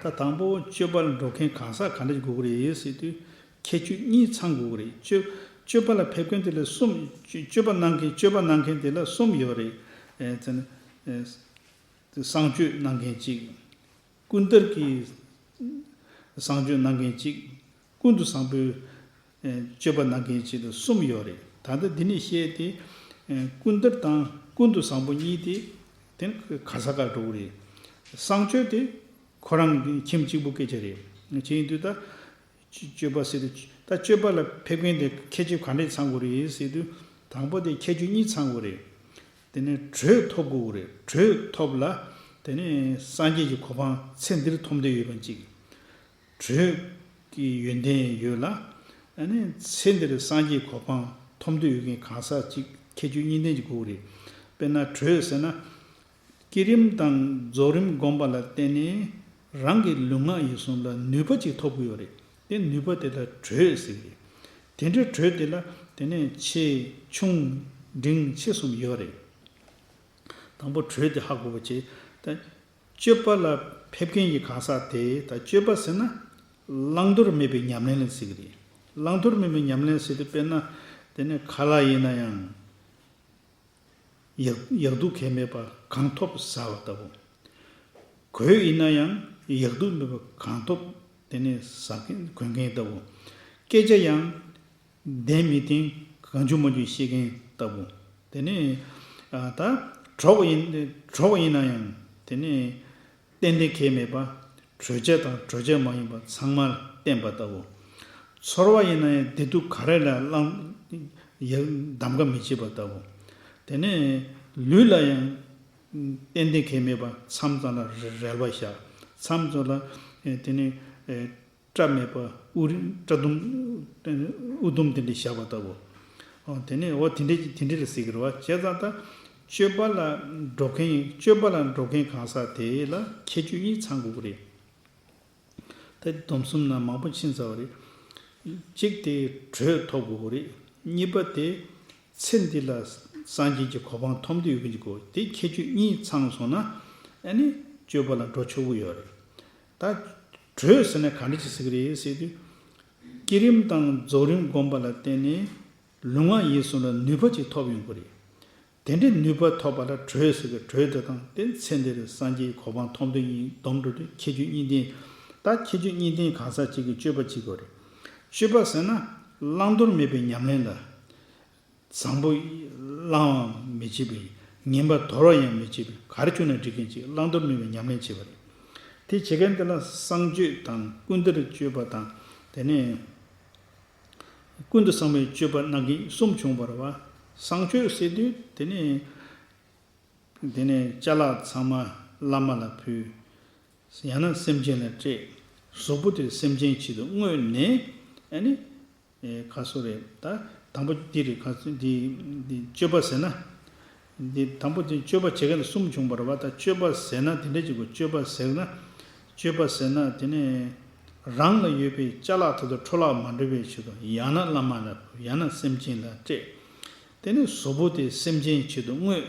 ད་དང་པོ་སྤྱོད་པ་ལ་འགྲོ་མཁན་གང་ཟག་ག་འདྲ་ཞིག་དགོས་ཀྱི་རེད་ཟེར་དུས། ཁྱད་ཆོས་གཉིས་ཚང་དགོས་ཀྱི་རེད། སྤྱོད་སྤྱོད་པ་ལ་ཕེབས་མཁན་དེ་ལ་གསུམ། སྤྱོད་པ་གནང་མཁན་སྤྱོད་པ་གནང་མཁན་དེ་ལ་གསུམ་ཡོད་རེད། ཨེ་ཙི་ན་ཨེ་གསང་སྤྱོད་གནང་མཁན་གཅིག་ཀུན་ཏར་གྱི་གསང་སྤྱོད་གནང་མཁན་གཅིག་ཀུན་ཏུ་བཟང་པོའི་ཨེ་སྤྱོད་པ་གནང་མཁན་གཅིག་དང་གསུམ་ཡོད་རེད། ད་ལྟ་འདི་ནས་བཤད་དེ། ཨེ་ཀུན་ཏར་དང་ཀུན་ཏུ་བཟང་པོ་གཉིས་དེ་དེ་ནི་ག་ས་ག་འགྲོ་གི་རེད། གསང་སྤྱོད་དེ་ཁོ་རང་གི་ཁྱིམ་གཅིག་པུ་སྐད་ཆ་རེད། བྱས་ཡིན་དུས་ད་སྤྱོད་པ་ཟེར་དུས། ད་སྤྱོད་པ་ལ་ཕེབས་མཁན་དེ་ཁྱད་ཆོས་ག་འདྲས་ཚང་དགོས་རེད་ཟེར་དུས། དང་པོ་དེ་ཁྱད་ཆོས་གཉིས་ཚང་དགོས་རེད། དེ་ནས་གྲོས་ཐོབ་དགོས་རེད། གྲོས་ཐོབ་ལ་དེ་ནས་སངས་རྒྱས་ཀྱི་གོ་འཕང་ཚེ་འདིར་ཐོབ་འདོད་ཡོད་མཁན་གཅིག་གྲོས་ཀྱི་ཡོན་ཏན་ཡོད་ལ། ཨ་ནི་ཚེ་འདིར་སངས་རྒྱས་གོ་འཕང་ཐོབ་འདོད་ཡོད་མཁན་གང་ཟག་ཅིག་ཁྱད་ཆོས་གཉིས་ལྡན་ཅིག་དགོས་རེད། དཔེར་ན་གྲོས་ཟེར་ན། བསྐྱེད་རིམ་དང་རྫོགས་རིམ་བསྒོམ་པ་ལ་བརྟེན་ནས་རང་གི་ལུས་ངག་ཡིད་གསུམ་ལ་ནུས་པ་ཅིག་ཐོབ་དགོས་ཡོད་རེད། དེ་ནུས་པ་དེ་ལ་གྲོས་ཟེར་གི་རེད། དེ་འདྲའི་གྲོས་དེ་ལ་དེ་ནས་ཆེ་ཆུང་འབྲིང་ཆེ་གསུམ་ཡོད་རེད། དང་པོ་གྲོས་དེ་ཧ་གོ་བ་བྱེད། ད་སྤྱོད་པ་ལ་ཕེབས་མཁན་གྱི་གང་ཟག་དེ། ད་སྤྱོད་པ་ཟེར་ན་བླང་དོར་མེད་པའི་ཉམས་ལེན་ལ་ཟེར་གི་རེད། བླང་དོར་མེད་པའི་ཉམས་ལེན་ཟེར་དུས་དཔེར་ན་དེ་ནས་ཁ་ལག་ཡིན་ན་ཡང་། ཡག་ཡག་སྡུག་གལ་མེད་པ་གང་ཐོབ་ཟ་བ་ལྟ་བུ། གོས་ཡིན་ན་ཡང་ཡག་སྡུག་མེད་པ་གང་ཐོབ་དེ་ནས་ཟ་མཁན་གོན་མཁན་ལྟ་བུ། སྐད་ཆ་ཡང་བདེན་མི་བདེན་གང་བྱུང་མང་བྱུང་བཤད་མཁན་ལྟ་བུ། དེ་ནས་ཨ་ད་གྲོགས་ཡིན་གྲོགས་ཡིན་ན་ཡང་དེ་ནས་ཏན་ཏན་གལ་མེད་པ། གྲོས་བྱ་དང་གྲོས་བྱ་མ་ཡིན་པ་ཚང་མར་བསྟན་པ་ལྟ་བུ། ཚོར་བ་ཡིན་ན་ཡང་བདེ་སྡུག་ག་རེ་ལ་བླང་ཡང་གདམ་ག་མི་བྱེད་པ་ལྟ་བུ། དེ་ནས་ལུས་ལ་ཡང་ཏན་ཏན་གལ་མེད་པ། མཚམས་མཚམས་ལ་རལ་པ་བཞག་མཚམས་མཚམས་ལ་ཨེ་དེ་ནས་ཨེ་སྐྲ་མེད་པ། དབུ་རིང་སྐྲ་དུམ་དབུ་དུམ་དེ་འདྲ་བཞག་པ་ལྟ་བུ། ཨོ་དེ་ནས་འོ་དེ་འདྲ་དེ་འདྲ་ལ་ཟེར་གི་རེད་བ། བྱས་ཙང་ད་སྤྱོད་པ་ལ་འགྲོ་མཁན་སྤྱོད་པ་ལ་འགྲོ་མཁན་གང་ཟག་དེ་ལ་ཁྱད་ཆོས་གཉིས་ཚང་དགོས་ཀྱི་རེད། ད་སྡོམ་གསུམ་ནང་མང་པོ་ཕྱིན་ཚར་བ་རེད། གཅིག་དེ་གྲོས་ཐོབ་དགོས་ཀྱི་རེད། གཉིས་པ་དེ་ཚེ་འདི་ལ་སངས་རྒྱས་ཀྱི་གོ་འཕང་ཐོབ་འདོད་ཡོད་མཁན་གྱི་སྐོར། དེ་ཁྱད་ཆོས་གཉིས་ཚང་སོང་ན་ཨ་ནི་སྤྱོད་པ་ལ་འགྲོ་ཆོག་གི་ཡོད་རེད། ད་གྲོས་ཟེར་ན་ག་འདྲ་ཅིག་ཟེར་གི་རེད་ཟེར་དུས། བསྐྱེད་རིམ་དང་རྫོགས་རིམ་བསྒོམ་པ་ལ་བརྟེན་ནས་ལུས་ངག་ཡིད་གསུམ་ལ་ནུས་པ་ཅིག་ཐོབ་ཡོང་གི་རེད། དེ་འདྲའི་ནུས་པ་ཐོབ་པ་ལ་གྲོས་ཟེར་གི། གྲོས་དེ་དང་དེ་ཚེ་འདིར་སངས་རྒྱས་གོ་འཕང་ཐོབ་འདོད་ཡིན་སྡོམ་འགྲོ་དུས་ཁྱད་ཆོས་གཉིས་ལྡན། ད་ཁྱད་ཆོས་གཉིས་ལྡན་གང་ཟག་ཅིག་གིས་སྤྱོད་པ་བྱེད་དགོས་རེད། སྤྱོད་པ་ཟེར་ན་བླང་དོར་མེད་པའི་ཉམས་ལེན་ལ། བཟང་པོ་བླང་བའང་མི་བྱེད་པའི། ངན་པ་དོར་བ་ཡང་མི་བྱེད་པའི། ག་རེ་བྱུང་ན་འགྲིག་མཁན་ཅིག་བླང་དོར་མེད་པའི་ཉམས་ལེན་བྱེད་པ་རེད། དེ་བྱེད་མཁན་དེ་ལ་གསང་སྤྱོད་དང་ཀུན་ཏར་སྤྱོད་པ་དང་། དེ་ནས་ཀུན་ཏུ་བཟང་པོའི་སྤྱོད་པ་གནང་མཁན་གསུམ་བྱུང་བ་རེད་བ། གསང་སྤྱོད་ཟེར་དུས་དེ་ནས་དེ་ནས་ཅ་ལག་ཚང་མ་བླ་མ་ལ་ཕུལ། ཡང་ན་སེམས་ཅན་ལ་སྤྲད། གཟུགས་པོ་དེ་སེམས་ཅན་ཆེད་དུ་བསྔོས་ནས་ཨ་ནི། ཨེ་ག་སོ་རེད། ད་ དང་པོ་འདི་རེད། ག་ཚོད་འདི་འདི་སྤྱོད་པ་ཟེར་ན། འདི་དང་པོ་འདི་སྤྱོད་པ་བྱེད་མཁན་དེ་གསུམ་བྱུང་བ་རེད་བ། ད་སྤྱོད་པ་ཟེར་ན་དེ་འདྲ་ཅིག་གོ། སྤྱོད་པ་ཟེར་ན། སྤྱོད་པ་ཟེར་ན་དེ་ནི་རང་ལ་ཡོད་པའི་ཅ་ལག་དེ་ཚོ་འཕྲོ་བརླག་མ་འགྲོ་བའི་ཆེད་དུ། ཡང་ན་བླ་མ་ལ་ཕུལ། ཡང་ན་སེམས་ཅན་ལ་སྤྲད། དེ་ནི་བཟོ་བོ་དེ་སེམས་ཅན་ཆེད་དུ་བསྔོས།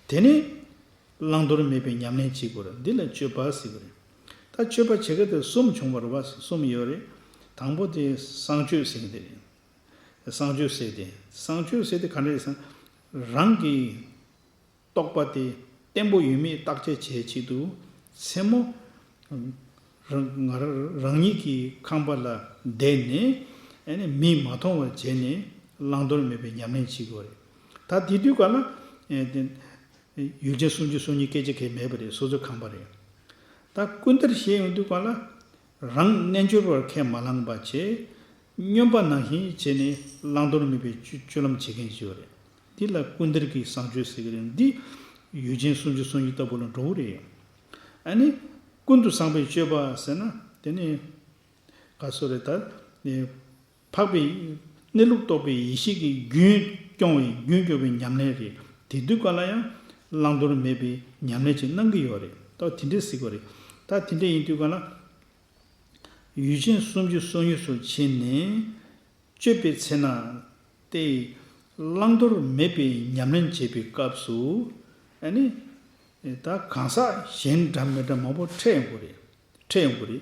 དེ་ནི་བླང་དོར་མེད་པའི་ཉམས་ལེན་བྱེད་དགོས་རེད། འདི་ལ་སྤྱོད་པ་ཟེར་གི་རེད། ད་སྤྱོད་པ་བྱེད་མཁན་དེ་གསུམ་བྱུང་བ་རེད་བ། གསུམ་ཡོད་རེད། དང་པོ་དེ་བསང་སྤྱོད་ཟེར་གི་དེ་རེད། བསང་སྤྱོད་ཟེར་ཏེ། བསང་སྤྱོད་ཟེར་ཏེ་ག་འདྲ་ཡིན་ཟེར་ན། རང་གི་རྟོགས་པ་དེ་བརྟན་པོ་ཡོད་མེད་བརྟག་དཔྱད་བྱེད་ཆེད་དུ། མཚན་མོ་རང་ང་རང་ཉིད་ཀྱི་ཁང་པ་ལ་བསྡད་ནས། ཨ་ནི་མིས་མ་མཐོང་བར་བྱས་ནས་བླང་དོར་མེད་པའི་ཉམས་ལེན་བྱེད་དགོས་རེད། ད་དེ་དུས་ག་ལ་ཨེ་དེ་ཡུལ་ཅན་སུམ་ཅུ་སོ་གཉིས་སྐད་ཆ་གང་ཡང་མེད་པ་རེད། སོ་སོའི་ཁང་པ་རེད། ད་ཀུན་བཏུས་བྱས་ཡོང་དུས་ག་ལ། རང་རྣལ་འབྱོར་པར་ཁས་མ་བླངས་པ་བྱས། སྨྱོན་པ་ནང་བཞིན་བྱས་ནས་བླང་དོར་མེད་པའི་སྤྱོད་སྤྱོད་ལམ་བྱེད་མཁན་ཞིག་ཡོད་རེད། འདི་ལ་ཀུན་བཏུས་ཀྱི་བསང་སྤྱོད་ཟེར་གྱི་རེད། འདི་ཡུལ་ཅན་སུམ་ཅུ་སོ་གཉིས་ལྟ་བུ་ལ་འགྲོ་གི་རེད། ཨ་ནི་ཀུན་ཏུ་བཟང་པོའི་སྤྱོད་པ་ཟེར་ན། དེ་ནི་ག་སོ་རེད། ད་ནི་འཕགས་པའི་གནས་ལུགས་རྟོགས་པའི་ཡེ་ཤེས་ཀྱི་རྒྱུན་སྐྱོང་བའི་རྒྱུན་སྐྱོང་བའི་ཉམས་ལེན་རེད། དེ་དུས་ག་ལ་ཡང་བླང་དོར་མེད་པའི་ཉམས་ལེན་ཅིག་གནང་གི་ཡོད་རེད། ད་དེ་འདྲས་ཟེར་དགོས་རེད། ད་དེ་འདྲས་ཡིན་དུས་ག་ལ། ཡུལ་ཅན་སུམ་ཅུ་སོ་གཉིས་སུ་ཕྱེ་ནས་སྤྱོད་པའི་ཚེ་ན་སྟེ། བླང་དོར་མེད་པའི་ཉམས་ལེན་བྱེད་པའི་སྐབས་སུ། ཨ་ནི་ད་གང་ཟག་གཞན་འདྲ་མི་འདྲ་མང་པོ་འཕྲད་ཡོང་གི་རེད། འཕྲད་ཡོང་གི་རེད།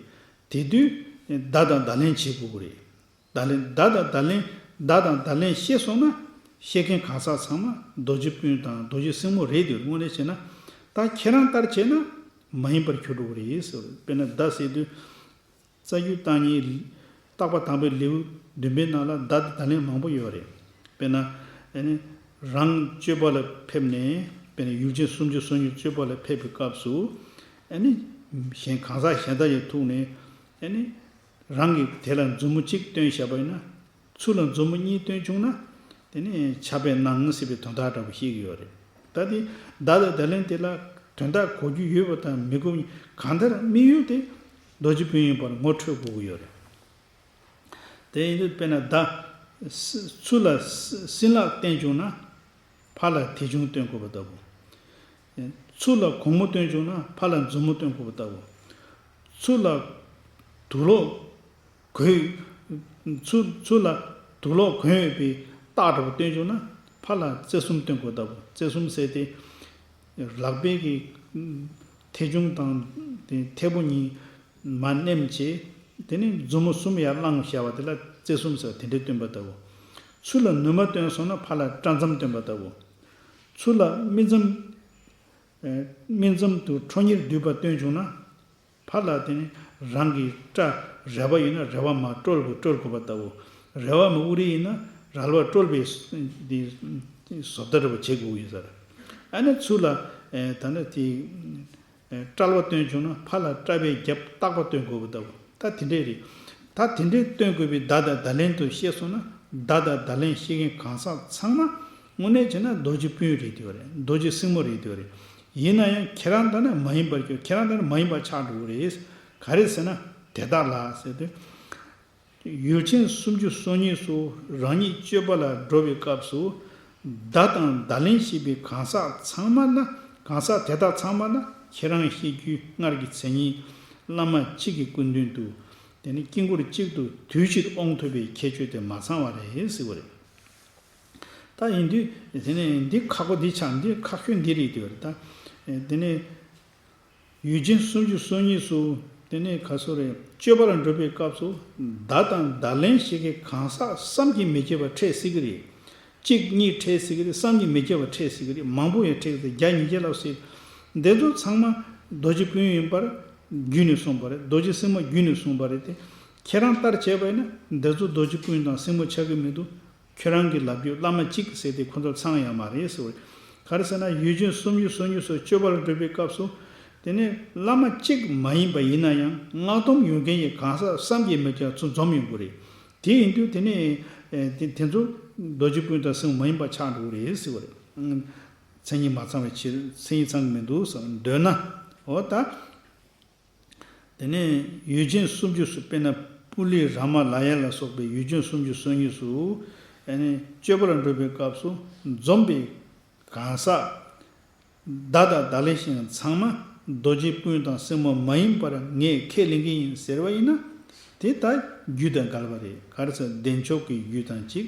དེ་དུས་བརྡ་དང་བརྡ་ལན་བྱེད་དགོས་ཀྱི་རེད། བརྡ་ལན། བརྡ་དང་བརྡ་ལན། བརྡ་དང་བརྡ་ལན་ཤེས་སོང་ན། ཤེས་མཁན་གང་ཟག་ཚང་མ་རྡོ་རྗེ་སྤུན་དང་རྡོ་རྗེ་སྲིང་མོ་རེད་དེ། དངོས་གནས་བྱས་ན། ད་ཁྱེད་རང་ལྟར་བྱས་ན་མ་ཡིན་པར་གྱུར་འགྲོ་གི་རེད་ཟེར། དཔེར་ན་བརྡ་ཟེར་དུས། རྩ་རྒྱུད་བརྟག་གཉིས། བརྟག་པ་དང་པོའི་ལེའུ་བདུན་པའི་ནང་ལ་བརྡ་དང་བརྡ་ལན་མང་པོ་ཡོད་རེད། དཔེར་ན། ཨ་ནི་རང་སྤྱོད་པ་ལ་ཕེབས་ནས། དཔེར་ན་ཡུལ་ཅན་སུམ་ཅུ་སོ་གཉིས་སྤྱོད་པ་ལ་ཕེབས་པའི་སྐབས་སུ། ཨ་ནི་གཞན་གང་ཟག་གཞན་དག་གི་ཐུག་ནས། ཨ་ནི་རང་གིས་དེ་ལ་མཛུབ་མོ་གཅིག་སྟོན་བཞག་པ་ཡིན་ན། ཚུར་ལ་མཛུབ་མོ་གཉིས་སྟོན་བྱུང་ན། དེ་ནི་ཕྱག་དཔེ་གནང་ཟེར་བའི་དོན་དག་འདྲ་པོ་ཤེས་ཀྱི་ཡོད་རེད། ད་དེ་བརྡ་དང་བརྡ་ལན་དེ་ལ་དོན་དག་གོ་རྒྱུ་ཡོད་པ་དང་མི་གོ་མཁན། གང་ལྟར་དམིགས་ཡུལ་དེ་རྡོ་རྗེ་སྤུན་ཡིན་པར་ངོ་འཕྲོད་དགོས་ཀྱི་ཡོད་རེད། དེ་ཡིན་དུས་དཔེར་ན་བརྡ། ཚུར་ལ་སྲིན་ལག་བསྟན་བྱུང་ན། ཕར་ལ་མཐེ་ཆུང་སྟོན་དགོས་པ་ལྟ་བུ། ཚུར་ལ་གུང་མོ་སྟོན་བྱུང་ན་ཕར་ལ་མཛུབ་མོ་སྟོན་དགོས་པ་ལྟ་བུ། ཚུར་ལ་དུག་ལོག་གོན། ཚུར་ཚུར་ལ་དུག་ལོག་གོན་ཡོད་པའི་རྟགས་འདྲ་པོ་སྟོན་བྱུང་ན་ཕར་ལ་རྩེ་གསུམ་སྟོན་དགོས་ལྟ་བུ། རྩེ་གསུམ་ཟེར་ཏེ། ལག་པའི་གི་མཐེ་ཆུང་དང་དེ་མཐེ་བོ་གཉིས་མར་མནན་བྱས། དེ་ནས་མཛུབ་མོ་གསུམ་ཡར་བླངས་བཞག་པ་དེ་ལ་རྩེ་གསུམ་ཟེར་བ་དེ་འདྲའི་སྟོན་པ་ལྟ་བུ། ཚུར་ལ་ནུ་མ་སྟོན་སོང་ན་ཕར་ལ་སྐྲ་མཚམས་སྟོན་པ་ལྟ་བུ། ཚུར་ལ་སྨིན་མཚམས། ཨེ། སྨིན་མཚམས་དུ་ཁྲོ་གཉེར་བསྡུས་པ་སྟོན་བྱུང་ན། ཕར་ལ་དེ་ནི་རང་གི་སྐྲ་རལ་པ་ཡིན་ན་རལ་པ་མར་དཀྲོལ་དགོས། དཀྲོལ་དགོས་པ་ལྟ་བུ། རལ་པ་མར་དབུར་ཡིན་ན་རལ་པ་དཀྲོལ་བའི་འདི་བཟོ་ལྟ་འདྲ་པོ་བྱེད་དགོས་ཡོད་ཟེར། ཨ་ནི་ཚུར་ལ་ཨེ་ད་ནི་དེ་ཨེ་དཔྲལ་བ་སྟོན་བྱུང་ན་ཕར་ལ་དཔྲལ་བའི་རྒྱབ་ལྟག་པ་སྟོན་དགོས་པ་ལྟ་བུ། ད་དེ་འདྲས་རེད། ད་དེ་འདྲས་སྟོན་དགོས་པའི་བརྡ་དང་བརྡ་ལན་དུ་ཤེས་སོང་ན། བརྡ་དང་བརྡ་ལན་ཤེས་མཁན་གང་ཟག་ཚང་མ་དངོས་གནས་བྱས་ན་རྡོ་རྗེ་སྤུན་རེད་དེ་བ་རེད། རྡོ་རྗེ་སྲིང་མོ་རེད་དེ་བ་རེད། ཡིན་ན་ཡང་ཁྱེད་རང་ལྟ་ན་མ་ཡིན་པར་གྱུར། ཁྱེད་རང་ལྟ་ན་མ་ཡིན་པ་ཆགས་འགྲོ་གི་རེད། ག་རེ་ཟེར་ན་དེ་དག་ལ་ཟེར་དུས། ཡུལ་ཅན་སུམ་ཅུ་སོ་གཉིས་སུ་རང་ཉིད་སྤྱོད་པ་ལ་འགྲོ་བའི་སྐབས་སུ། བརྡ་དང་བརྡ་ལན་ཤེས་པའི་གང་ཟག་ཚང་མ་ན། གང་ཟག་དེ་དག་ཚང་མ་ན་ཁྱེད་རང་ཤེས་རྒྱུད་སྔར་གྱི་མཚན་ཉིད་བླ་མ་གཅིག་གི་སྐུ་མདུན་དུ། དེ་ནི་དཀྱིལ་འཁོར་གཅིག་ཏུ་དུས་གཅིག་དབང་ཐོབ་པའི་ཁྱད་ཆོས་དེ་མ་ཚང་བ་རེད་ཟེར་བ་རེད། ད་ཡིན་དུས་དེ་ནས་འདི་ཁག་པོ་འདི་ཆགས། འདི་ཁག་ཤོས་འདི་རེད་དེ་བ་རེད། ད་དེ་ནས་ཡུལ་ཅན་སུམ་ཅུ་སོ་གཉིས་སུ་དེ་ནས་ག་སོ་རེད། སྤྱོད་པ་ལ་འགྲོ་བའི་སྐབས་སུ་བརྡ་དང་བརྡ་ལན་ཞིག་གི་གང་ཟག་བསམ་གྱིས་མི་ཁྱབ་པ་འཕྲད་སྲིད་ཀྱི་རེད། གཅིག་གཉིས་འཕྲད་སྲིད་ཀྱི་རེད། བསམ་གྱིས་མི་ཁྱབ་པ་འཕྲད་སྲིད་ཀྱི་རེད། མང་པོ་ཡང་འཕྲད་ཀྱི་རེད། བརྒྱ་ཉིས་བརྒྱ་ལྷག་སྲིད། འདི་ཚོ་ཚང་མ་རྡོ་རྗེ་སྤུན་ཡིན་པར་རྒྱུད་ནས་གསུངས་པ་རེད། རྡོ་རྗེ་སྲིང་མོ་རྒྱུད་ནས་གསུངས་པ་རེད་དེ། ཁྱེད་རང་ལྟར་བྱས་པ་ཡིན་ན་འདི་ཚོ་རྡོ་རྗེ་སྤུན་དང་སྲིང་མོ་ཆགས་ཀྱི་མི་འདུག་ཁྱོད་རང་གི་ལབ་རྒྱུ་བླ་མ་གཅིག་ཟེར་ཏེ་ཁོ་ཚོ་ཚང་ཡོད་མ་རེད་ཟེར་བ་རེད། ག་རེ་ཟེར་ན་ཡུལ་ཅན་སུམ་ཅུ་སོ་གཉིས་སུ་སྤྱོད་པ་ལ་འགྲོ་བའི་སྐབས་སུ། དེ་ནི་བླ་མ་གཅིག་མ་ཡིན་པ་ཡིན་ན་ཡང་སྔགས་སྡོམ་ཡོད་མཁན་གྱི་གང་ཟག་བསམ་གྱིས་མི་ཁྱབ་ཚོ་འཛོམས་ཡོང་གི་རེད། དེ་ཡིན་དུས་དེ་ནི་དེ་དེ་ཚོ་རྡོ་རྗེ་སྤུན་དང་སྲིང་མོ་མ་ཡིན་པ་ཆགས་འགྲོ་གི་རེད་ཟེར་བ་རེད། མཚན་ཉིད་མ་ཚང་བའི་ཕྱིར། མཚན་ཉིད་ཚང་གི་མི་འདུག་ཟེར་འདོད་ན། འོ་ད། དེ་ནས་ཡུལ་ཅན་སུམ་ཅུ་སུ། དཔེར་ན་པུ་ལི་ར་མ་ལ་ཡ་ལ་སོགས་པའི་ཡུལ་ཅན་སུམ་ཅུ་སོ་གཉིས་སུ། ཨ་ནི་སྤྱོད་པར་འགྲོ་བའི་སྐབས་སུ་འཛོམས་པའི་གང་ཟག་བདག་དང་བདག་ལས་གཞན་ཚང་མ་རྡོ་རྗེ་སྤུན་དང་སྲིང་མོ་མ་ཡིན་པར་ངས་ཁས་ལེན་གྱི་ཡིན་ཟེར་བ་ཡིན་ན། དེ་ད་རྒྱུད་དང་འགལ་བ་རེད། ག་རེ་ཟེར། བདེ་མཆོག་གི་རྒྱུད་དང་གཅིག།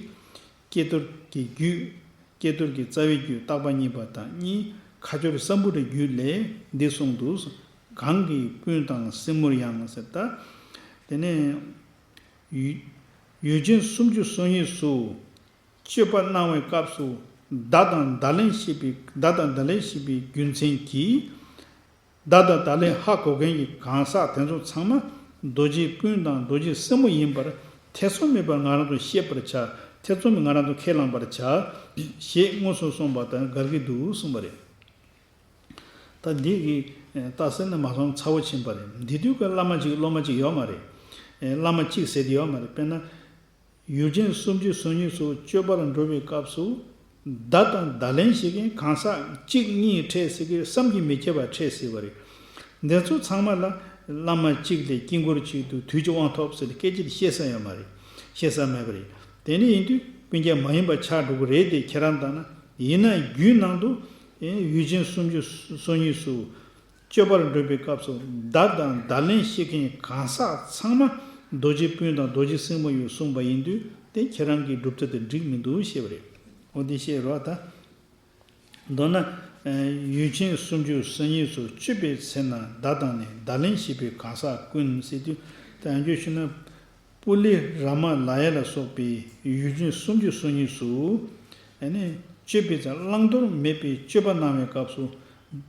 ཀྱེ་རྡོར་གྱི་རྒྱུད། ཀྱེ་རྡོར་གྱི་རྩ་བའི་རྒྱུད་བརྟག་པ་གཉིས་པ་དང་གཉིས། ཁ་སྦྱོར་སམ་བུ་ཊའི་རྒྱུད་ལས་འདི་གསུངས་འདུག། གང་གི་སྤུན་དང་སྲིང་མོར་ཡང་ཟེར། ད་དེ་ནས་ཡུལ་ཡུལ་ཅན་སུམ་ཅུ་སོ་གཉིས་སུ་སྤྱོད་པ་གནང་བའི་སྐབས་སུ་བདག་དང་བདག་ལན་བཤད་པའི་བདག་དང་བདག་ལན་བཤད་པའི་རྒྱུ་མཚན་གྱིས། བདག་དང་བདག་ལན་ཧ་གོ་མཁན་གྱི་གང་ཟག་དེ་ཚོ་ཚང་མ་རྡོ་རྗེའི་སྤུན་དང་རྡོ་རྗེའི་སྲིང་མོ་ཡིན་པར་ཐེ་ཚོམ་མེད་པར་ང་རང་ཚོ་ཤེས་པར་བྱ། ཐེ་ཚོམ་མེད་ང་རང་ཚོ་ཁས་བླངས་པར་བྱ། ཞེས་དངོས་སུ་གསུངས་པ་དང་འགལ་གྱི་འདུག་གསུངས་པ་རེད། ད་འདི་གི་རྟགས་གསལ་ནི་མ་སོང་ཚ་བོ་ཕྱིན་པ་རེད། འདི་དུས་ཀ་བླ་མ་གཅིག་སློབ་མ་གཅིག་ཡོད་མ་རེད། བླ་མ་གཅིག་ཟེར་དེ་ཡོད་མ་རེད། དཔེར་ན། ཡུལ་ཅན་སུམ་ཅུ་སོ་གཉིས་སུ་སྤྱོད་པར་འགྲོ་བའི་སྐབས་སུ། བདག་དང་བདག་ལན་བཤད་མཁན་གང་ཟག་གཅིག་གཉིས་འཕྲད་སྲིད་ཀྱི་བསམ་གྱིས་མི་ཁྱབ་པ་འཕྲད་སྲིད་པ་རེད། འདི་ཚོ་ཚང་མ་ལ་བླ་མ་གཅིག་ལས་དཀྱིལ་འཁོར་གཅིག་ཏུ་དུས་གཅིག་དབང་ཐོབ་ཟེར་ཏེ་སྐད་ཆ་དེ་བཤད་ས་ཡོད་མ་རེད། བཤད་ས་མེད་པ་རེད། དེ་འདྲ་ཡིན་དུས་སྤུན་ཀྱག་མ་ཡིན་པ་ཆགས་འགྲོ་གི་རེད་དེ། ཁྱེད་རང་ལྟ་ན། ཡིན་ན་རྒྱུད་ནང་དུ་ཡུལ་ཅན་སུམ་ཅུ་སོ་གཉིས་སུ། སྤྱོད་པར་འགྲོ་བའི་སྐབས་སུ་བདག་དང་བདག་ལན་བཤད་མཁན་གང་ཟག་ཚང་མ་རྡོ་རྗེ་སྤུན་དང་རྡོ་རྗེ་སྲིང་མོ་ཡོད་གསུངས་པ་ཡིན་དུས། དེ་ཁྱེད་རང་གི་སྒྲུབ་རྩ་དེ་འགྲིག་མི་འདུག་ཞེས་པ་རེད། འོ་དེ་བཤད་རོགས་ད། མདོར་ན། ཡུལ་ཅན་སུམ་ཅུ་སོ་གཉིས་སུ་སྤྱོད་པའི་ཚེ་ན་བདག་དང་ནི་བདག་ལན་བཤད་པའི་གང་ཟག་ཀུན་ཟེར་དུས། ད་ཡང་བསྐྱར་ཞུས་ན། པུ་ལི་ར་མ་ལ་ཡ་ལ་སོགས་པའི་ཡུལ་ཅན་སུམ་ཅུ་སོ་གཉིས་སུ། ཨ་ནི་སྤྱོད་པའི་ཚེ་བླང་དོར་མེད་པའི་སྤྱོད་པ་གནང་བའི་སྐབས་སུ།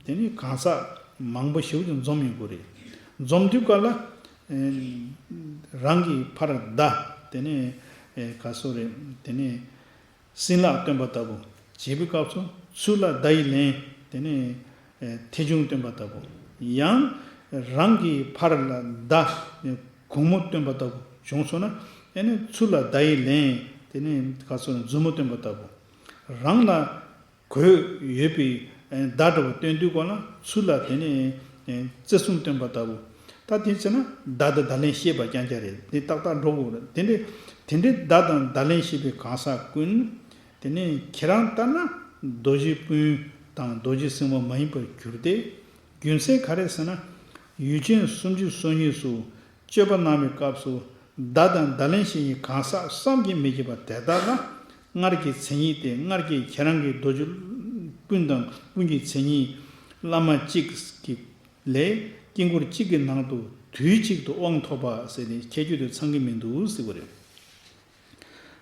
དེ་ནི་གང་ཟག་མང་པོ་ཞེ་པོ་ཅིག་འཛོམས་ཡོང་གི་རེད། འཛོམས་དུས་སྐབས་ལ། ཨ། རང་གི་ཕར་བདག་དེ་ནི། ཨ། ག་སོགས་རེད། དེ་ནི། སྲིན་ལག་སྟོན་པ་ལྟ་བུ། བྱེད་པའི་སྐབས་སུ་ཚུར་ལ་བདག་ཡི་ལན། དེ་ནས་ཐེ་ཆུང་སྟོན་པ་ལྟ་བུ། ཡང་རང་གི་ཕར་ལ་བདག་གུང་མོ་སྟོན་པ་ལྟ་བུ་བྱུང་སོང་ན། དེ་ནས་ཚུར་ལ་བདག་ཡི་ལན། དེ་ནས་ག་སོགས་མཛུབ་མོ་སྟོན་པ་ལྟ་བུ། རང་ལ་གོས་ཡོད་པའི་བདག་འདྲ་བོ་སྟོན་དུས་སྐབས་ལ་ཚུར་ལ་དེ་ནས་རྩེ་གསུམ་སྟོན་པ་ལྟ་བུ། ད་དེ་བྱས་ན་བདག་དང་བདག་ལན་བཤད་པ་རྐྱང་རྐྱང་རེད། དེ་ཏག་ཏག་འགྲོ་དགོས་རེད། དེ་འདྲའི་དེ་འདྲའི་བདག་དང་བདག་ལན་བཤད་པའི་གང་ཟག་ཀུན། དེ་ནས་ཁྱེད་རང་ལྟར་ན་རྡོ་རྗེ་སྤུན་དང་རྡོ་རྗེ་སྲིང་མོ་མ་ཡིན་པར་གྱུར་ཏེ། རྒྱུ་མཚན་ག་རེ་ཟེར་ན། ཡུལ་ཅན་སུམ་ཅུ་སོ་གཉིས་སུ་སྤྱོད་པ་གནང་བའི་སྐབས་སུ། བདག་དང་བདག་ལན་བཤད་མཁན་གང་ཟག་བསམ་གྱིས་མི་ཁྱབ་པ་དེ་དག་ལ་སྔར་གྱི་མཚན་ཉིད་དེ། སྔར་གྱི་ཁྱེད་རང་གི་རྡོ་རྗེ་སྤུན་དང་སྤུན་གྱི་མཚན་ཉིད། བླ་མ་གཅིག་གི་ལས་དཀྱིལ་འཁོར་གཅིག་གི་ནང་དུ་དུས་གཅིག་ཏུ་དབང་ཐོབ་པ་ཟེར་ནས་ཁྱད་ཆོས་དེ་ཚང་གི་མི་འདུག་ཟེར་བ་རེད།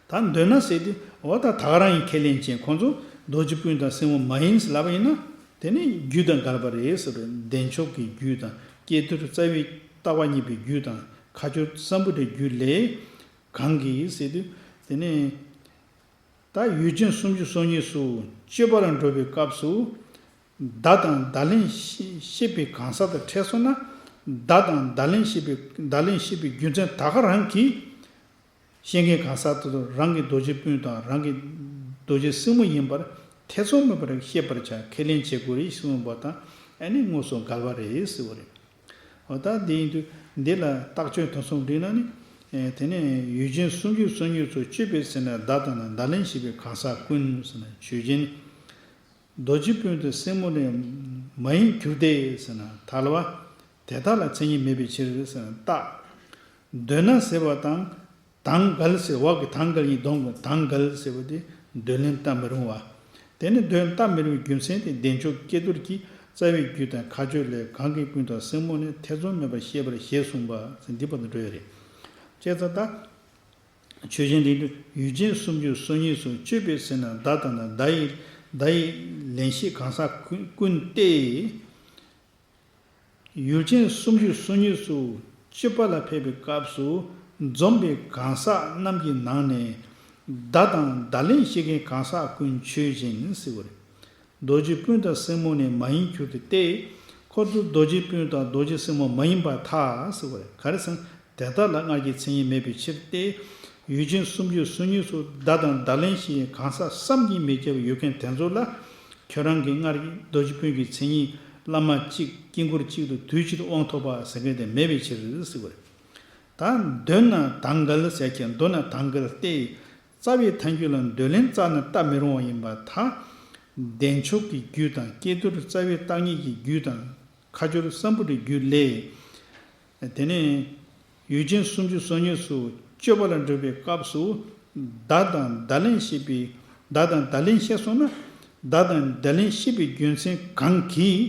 ད་འདོད་ན་ཟེར་དུས། འོ་ད་ད་ག་རང་ཡིན། ཁས་ལེན་བྱས་ཁོང་ཚོ་རྡོ་རྗེ་སྤུན་དང་སྲིང་མོ་མ་ཡིན་ཟེར་ལབ་པ་ཡིན་ན། དེ་ནི་རྒྱུད་དང་འགལ་བ་རེད་ཟེར་བས། བདེ་མཆོག་གི་རྒྱུད་དང་། ཀྱེ་རྡོར་རྩ་བའི་བརྟག་པ་གཉིས་པའི་རྒྱུད་དང་། ཁ་སྦྱོར་སམ་བུ་ཊའི་རྒྱུད་ལས། གང་གིས་ཟེར་དུས། དེ་ནི་ད་ཡུལ་ཅན་སུམ་ཅུ་སོ་གཉིས་སུ་སྤྱོད་པར་འགྲོ་བའི་སྐབས་སུ། བདག་དང་བདག་ལན་བཤད་པའི་གང་ཟག་དང་འཕྲད་སོང་ན། བདག་དང་བདག་ལན་བཤད་པའི་བདག་ལན་བཤད་པའི་རྒྱུ་མཚན་ད་ག་རང་གིས། བཤད་མཁན་གང་ཟག་དེ་ཚོ་རང་གི་རྡོ་རྗེ་སྤུན་དང་རང་གི་རྡོ་རྗེ་སྲིང་མོ་ཡིན་པར་ཐེ་ཚོམ་མེད་པར་ཤེས་པར་བྱ། ཁས་ལེན་བྱེད་དགོས་རེད་གསུངས་པ་དང་། ཨ་ནི་དངོས་སུ་འགལ་བ་རེད་ཟེར་བ་རེད། འོ་ད་འདི་ཡིན་དུས་འདི་ལ་རྟགས་ཆོས་དོན་གསུམ་བསྒྲིགས་ན་ནི། དེ་ནས་ཡུལ་ཅན་སུམ་ཅུ་སོ་གཉིས་སུ་སྤྱོད་པའི་ཚེ་ན་བདག་དང་ནི་བདག་ལན་བཤད་པའི་གང་ཟག་ཀུན་ཟེར་ན། ཆོས་ཅན། རྡོ་རྗེ་སྤུན་དང་སྲིང་མོ་ནི་མ་ཡིན་གྱུར་ཏེ་ཟེར་ན། ཐལ་བ། དེ་དག་ལ་མཚན་ཉིད་མེད་པའི་ཕྱིར་ཟེར་ན། རྟགས། འདོད་ན་ཟེར་བ་དང་། དང་འགལ་ཟེར། འོག་གི་དང་འགལ་གཉིས་སྡོམ་དགོས། དང་འགལ་ཟེར་བ་དེ་འདོད་ལན་བཏབ་མི་རུང་བ། དེ་ནི་འདོད་ལན་བཏབ་མི་རུང་བའི་རྒྱུ་མཚན་དེ། བདེ་མཆོག་ཀྱེ་རྡོར་གྱི་རྩ་བའི་རྒྱུད་དང་ཁ་སྦྱོར་ལས། གང་གི་སྤུན་དང་སྲིང་མོ་ནི་ཐེ་ཚོམ་མེད་པར་ཤེས་པར་ཞེས་གསུངས་པ་ཟེར། འདི་བར་དུ་འགྲོ་ཡ་རེད། བྱས་ཙང་ད། ཆོས་ཅན། དེ་ཡུལ་ཅན་སུམ་ཅུ་སོ་གཉིས་སུ་སྤྱོད་པའི་ཚེ་ན་བདག་དང་ནི་བདག་ཡི་བདག་ཡི་ལན་བཤད་གང་ཟག་ཀུན་སྟེ། ཡུལ་ཅན་སུམ་ཅུ་སོ་གཉིས་སུ་སྤྱོད་པ་ལ་ཕེབས་པའི་སྐབས་སུ་འཛོམས་པའི་གང་ཟག་རྣམས་ཀྱི་ནང་ནས་བདག་དང་བདག་ལན་བཤད་མཁན་གང་ཟག་ཀུན་ཆོས་ཅན་ཟེར་བ་རེད། རྡོ་རྗེ་སྤུན་དང་སྲིང་མོ་ནི་མ་ཡིན་གྱུར་ཏེ་སྟེ། ཁོ་ཚོ་རྡོ་རྗེ་སྤུན་དང་རྡོ་རྗེ་སྲིང་མོ་མ་ཡིན་པར་ཐལ་ཟེར་བ་རེད། ག་རེ་ཟེར་ན། དེ་དག་ལ་སྔར་གྱི་མཚན་ཉིད་མེད་པའི་ཕྱིར་ཏེ། ཡུལ་ཅན་སུམ་ཅུ་སོ་གཉིས་སུ་བདག་དང་བདག་ལན་བཤད་མཁན་གང་ཟག་བསམ་གྱིས་མི་ཁྱབ་པ་ཡོད་མཁན་དེ་ཚོ་ལ། ཁྱོད་རང་གིས་སྔར་གྱི་རྡོ་རྗེ་སྤུན་གྱི་མཚན་ཉིད། བླ་མ་གཅིག། དཀྱིལ་འཁོར་གཅིག་ཏུ་དུས་གཅིག་ཏུ་དབང་ཐོབ་པ་ཟེར་མཁན་དེ་མེད་པའི་ཕྱིར་ཟེར་བ་རེད། ད་འདོད་ན་དང་འགལ་ཟེར་གྱི། འདོད་ན་དང་འགལ་ཏེ། རྩ་བའི་ཐལ་འགྱུར་ལ་འདོད་ལན་རྩ་ནས་བལྟ་མི་རུང་བ་ཡིན་པར་ཐལ། བདེ་མཆོག་གི་རྒྱུད་དང་ཀྱེ་རྡོར་རྩ་བའི་བརྟག་གཉིས་ཀྱི་རྒྱུད་དང་ཁ་སྦྱོར་སམ་བྷོ་ཊའི་རྒྱུད་ལས། དེ་ནས་ཡུལ་ཅན་སུམ་ཅུ་སོ་གཉིས་སུ་སྤྱོད་པ་ལ་འགྲོ་བའི་སྐབས་སུ་བརྡ་དང་བརྡ་ལན་ཤེས་པའི་བརྡ་དང་བརྡ་ལན་ཤེས་སོང་ན་བརྡ་དང་བརྡ་ལན་ཤེས་པའི་རྒྱུ་མཚན་གང་གིས་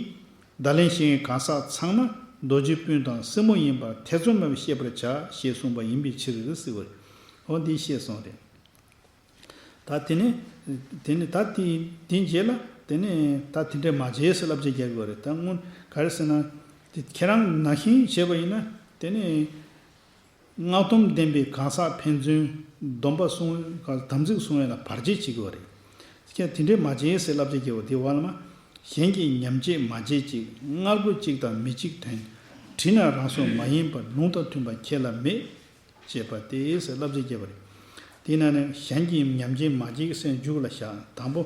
བརྡ་ལན་ཤེས་མཁན་གང་ཟག་ཚང་མ་རྡོ་རྗེ་སྤུན་དང་སེན་མོ་ཡིན་པར་ཐེ་ཚོམ་མེད་པར་ཤེས་པར་བྱ་ཞེས་གསུངས་པ་ཡིན་པའི་ཕྱིར་ཟེར་བ་རེད། འོ་འདི་ཤེས་སོང་རེད། ད་དེ་ནས་དེ་ནས་ད་དེ་དེའི་རྗེས་ལ་དེ་ནས་ད་དེ་འདྲས་མ་བྱེད་ཟེར་བསླབ་བྱ་རྒྱག་དགོས་རེད། ད་སྔོན་ག་རེ་ཟེར་ན་དེ་ཁྱེད་རང་ནང་བཞིན་བྱས་པ་ཡིན་ན་དེ་ནས་སྔགས་སྡོམ་ལྡན་པའི་གང་ཟག་ཕན་ཚུན་སྡོམ་པ་སྲུང་དམ་ཚིག་སྲུང་བ་ལ་བར་ཆད་བྱེད་དགོས་རེད། ཁྱེད་དེ་འདྲས་མ་བྱེད་ཟེར་བསླབ་བྱ་རྒྱག་དགོས། དེ་བར་ལ་མ་གཞན་གྱི་ཉམས་བྱེད་མ་བྱེད་ཅིག་སྔར་གོ་གཅིག་དང་མི་གཅིག་དོན། དྲིས་ན་རང་སོ་མ་ཡིན་པར་ལུང་དང་མཐུན་པ་ཁྱེད་ལ་མེད། ཅེས་པ་སྟེ་ཟེར་བསླབ་བྱ་བརྒྱབ་པ་རེད། དེས་ན་ནི་གཞན་གྱི་ཉམས་ཅན་མ་བྱེད་ཟེར་མཇུག་ལ་བཞག་དང་པོ་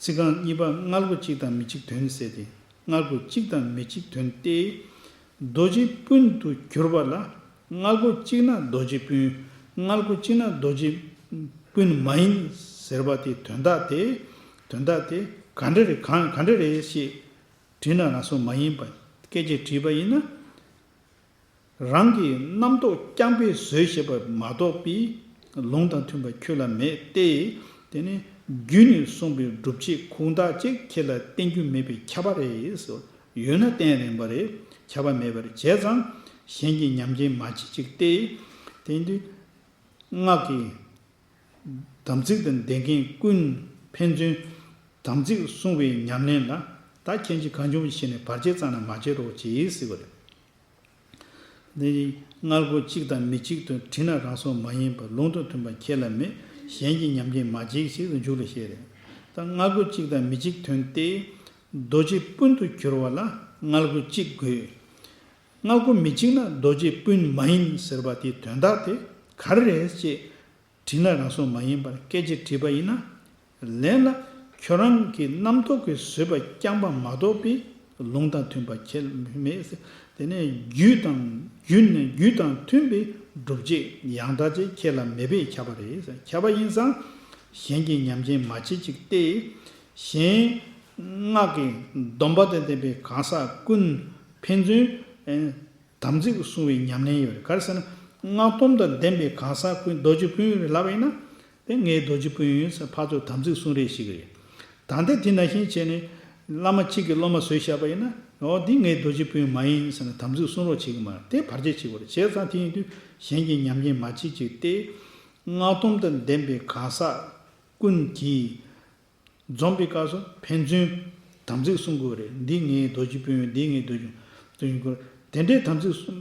ཚིག་རྐང་གཉིས་པ་སྔར་གོ་གཅིག་དང་མི་གཅིག་དོན་ཟེར་ཏེ། སྔར་གོ་གཅིག་དང་མི་གཅིག་དོན་ཏེ། རྡོ་རྗེ་སྤུན་དུ་གྱུར་པ་ལ་སྔར་གོ་གཅིག་ན་རྡོ་རྗེ་སྤུན། སྔར་གོ་གཅིག་ན་རྡོ་རྗེ་སྤུན་མ་ཡིན་ཟེར་བ་དེ་དོན་དག་དེ། དོན་དག་དེ་ག་འདྲ་རེད་གང་ག་འདྲ་རེད་ཞེས་དྲིས་ན་རང་སོ་མ་ཡིན་པ་སྐད་ཆ་དྲིས་པ་ཡིན་ན། རང་གི་རྣམ་རྟོག་རྐྱང་པས་བཟོས་བཞག་པ་མ་གཏོགས་པའི་ལུང་དང་མཐུན་པ་ཁྱོད་ལ་མེད་དེ། དེ་ནི་རྒྱུད་ནས་གསུངས་པའི་སྒྲུབ་བྱེད་ཁུངས་དག་ཅིག་ཁྱེད་ལ་བསྟན་རྒྱུ་མེད་པས་ཁྱབ་པ་རེད་ཟེར། ཡོད་ན་བསྟན་རན་པ་རེད། ཁྱབ་པ་མེད་པ་རེད། བྱས་ཙང་གཞན་གྱི་ཉམས་ཅན་མ་བྱེད་ཅིག་སྟེ། དེ་དུས་སྔགས་ཀྱི་དམ་ཚིག་དང་ལྡན་མཁན་ཀུན་ཕན་ཚུན་དམ་ཚིག་སྲུང་བའི་ཉམས་ལེན་ལ་ད་ཁྱེད་ཀྱིས་གང་བྱུང་བྱས་ནས་བར་ཆད་རྩ་ནས་མ་བྱེད་རོགས་གྱིས་ཟེར་བ་རེད། འདི་ནི་སྔར་གོ་གཅིག་དང་མི་གཅིག་ཏུ་དྲིས་ན་རང་སོ་མ་ཡིན་པར་ལུང་དང་མཐུན་པ་ཁྱེད་ལ་མེད། གཞན་གྱི་ཉམས་ཅན་མ་བྱེད་ཞེས་སུ་མཇུག་ལ་བཤད་རེད། ད་སྔར་གོ་གཅིག་དང་མི་གཅིག་དོན་ཏེ། རྡོ་རྗེ་སྤུན་དུ་གྱུར་པ་ལ་སྔར་གོ་གཅིག་དགོས། སྔར་གོ་མི་གཅིག་ན་རྡོ་རྗེ་སྤུན་མ་ཡིན་ཟེར་བ་དེའི་དོན་དག་དེ་ག་རེ་རེད་ཅེས། དྲིས་ན་རང་སོ་མ་ཡིན་པར་སྐད་ཅིག་དྲིས་པ་ཡིན་ན། ལན་ལ་ཁྱོད་རང་གི་རྣམ་རྟོག་གིས་བཟོས་པ་རྐྱང་པ་མ་གཏོགས་པའི་ལུང་དང་མཐུན་པ་ཁྱེད་མེད། དེ་ནས་རྒྱུད་དང་རྒྱུད་ནས་རྒྱུད་དང་མཐུན་པའི་སྒྲུབ་བྱེད་ཡང་དག་ཅིག་ཁྱེད་ལ་མེད་པས་ཁྱབ་པ་རེད། ཁྱབ་པ་ཡིན་ཙང་གཞན་གྱི་ཉམས་ཅན་མ་བྱེད་ཅིག་སྟེ། གཞན་སྔགས་ཀྱི་སྡོམ་པ་དང་ལྡན་པའི་གང་ཟག་ཀུན་ཕན་ཚུན། དམ་ཚིག་སྲུང་བའི་ཉམས་ལེན་ཡོད་རེད། ག་རེ་ཟེར་ན། སྔགས་སྡོམ་དང་ལྡན་པའི་གང་ཟག་ཀུན་རྡོ་རྗེ་སྤུན་ཡོད་རེད་ལབ་པ་ཡིན་ན། དེ་ངའི་རྡོ་རྗེ་སྤུན་ཡོད་ཟེར་ཕར་ཚུར་དམ་ཚིག་སྲུང་རེས་ཞིག་རེད། ད་ལྟ་དེ་ནང་བཞིན་བྱས་ནས་བླ་མ་གཅིག་གི་སློབ་མ་བཟོས་བཞག་པ་ཡིན་ན། འོ་འདི་ངའི་རྡོ་རྗེ་སྤུན་མ་ཡིན་ཟེར་ནས་དམ་ཚིག་སྲུང་རོགས་བྱེད་ཀྱི་མ་རེད། དེ་བར་ཆད་བྱེད་དགོས་རེད། བྱས་ཙང་དེ་ཡིན་དུས་གཞན་གྱི་ཉམས་ཅན་མ་བྱེད་ཅིག་སྟེ། སྔགས་སྡོམ་དང་ལྡན་པའི་གང་ཟག་ཀུན་གྱིས། འཛོམས་པའི་སྐབས་སུ་ཕན་ཚུན་དམ་ཚིག་སྲུང་དགོས་རེད། འདི་ངའི་རྡོ་རྗེ་སྤུན་ཡོད། འདི་ངའི་རྡོ་རྗེ་སྤུན་ཡོད། དེ་འདྲའི་དམ་ཚིག་སྲུང་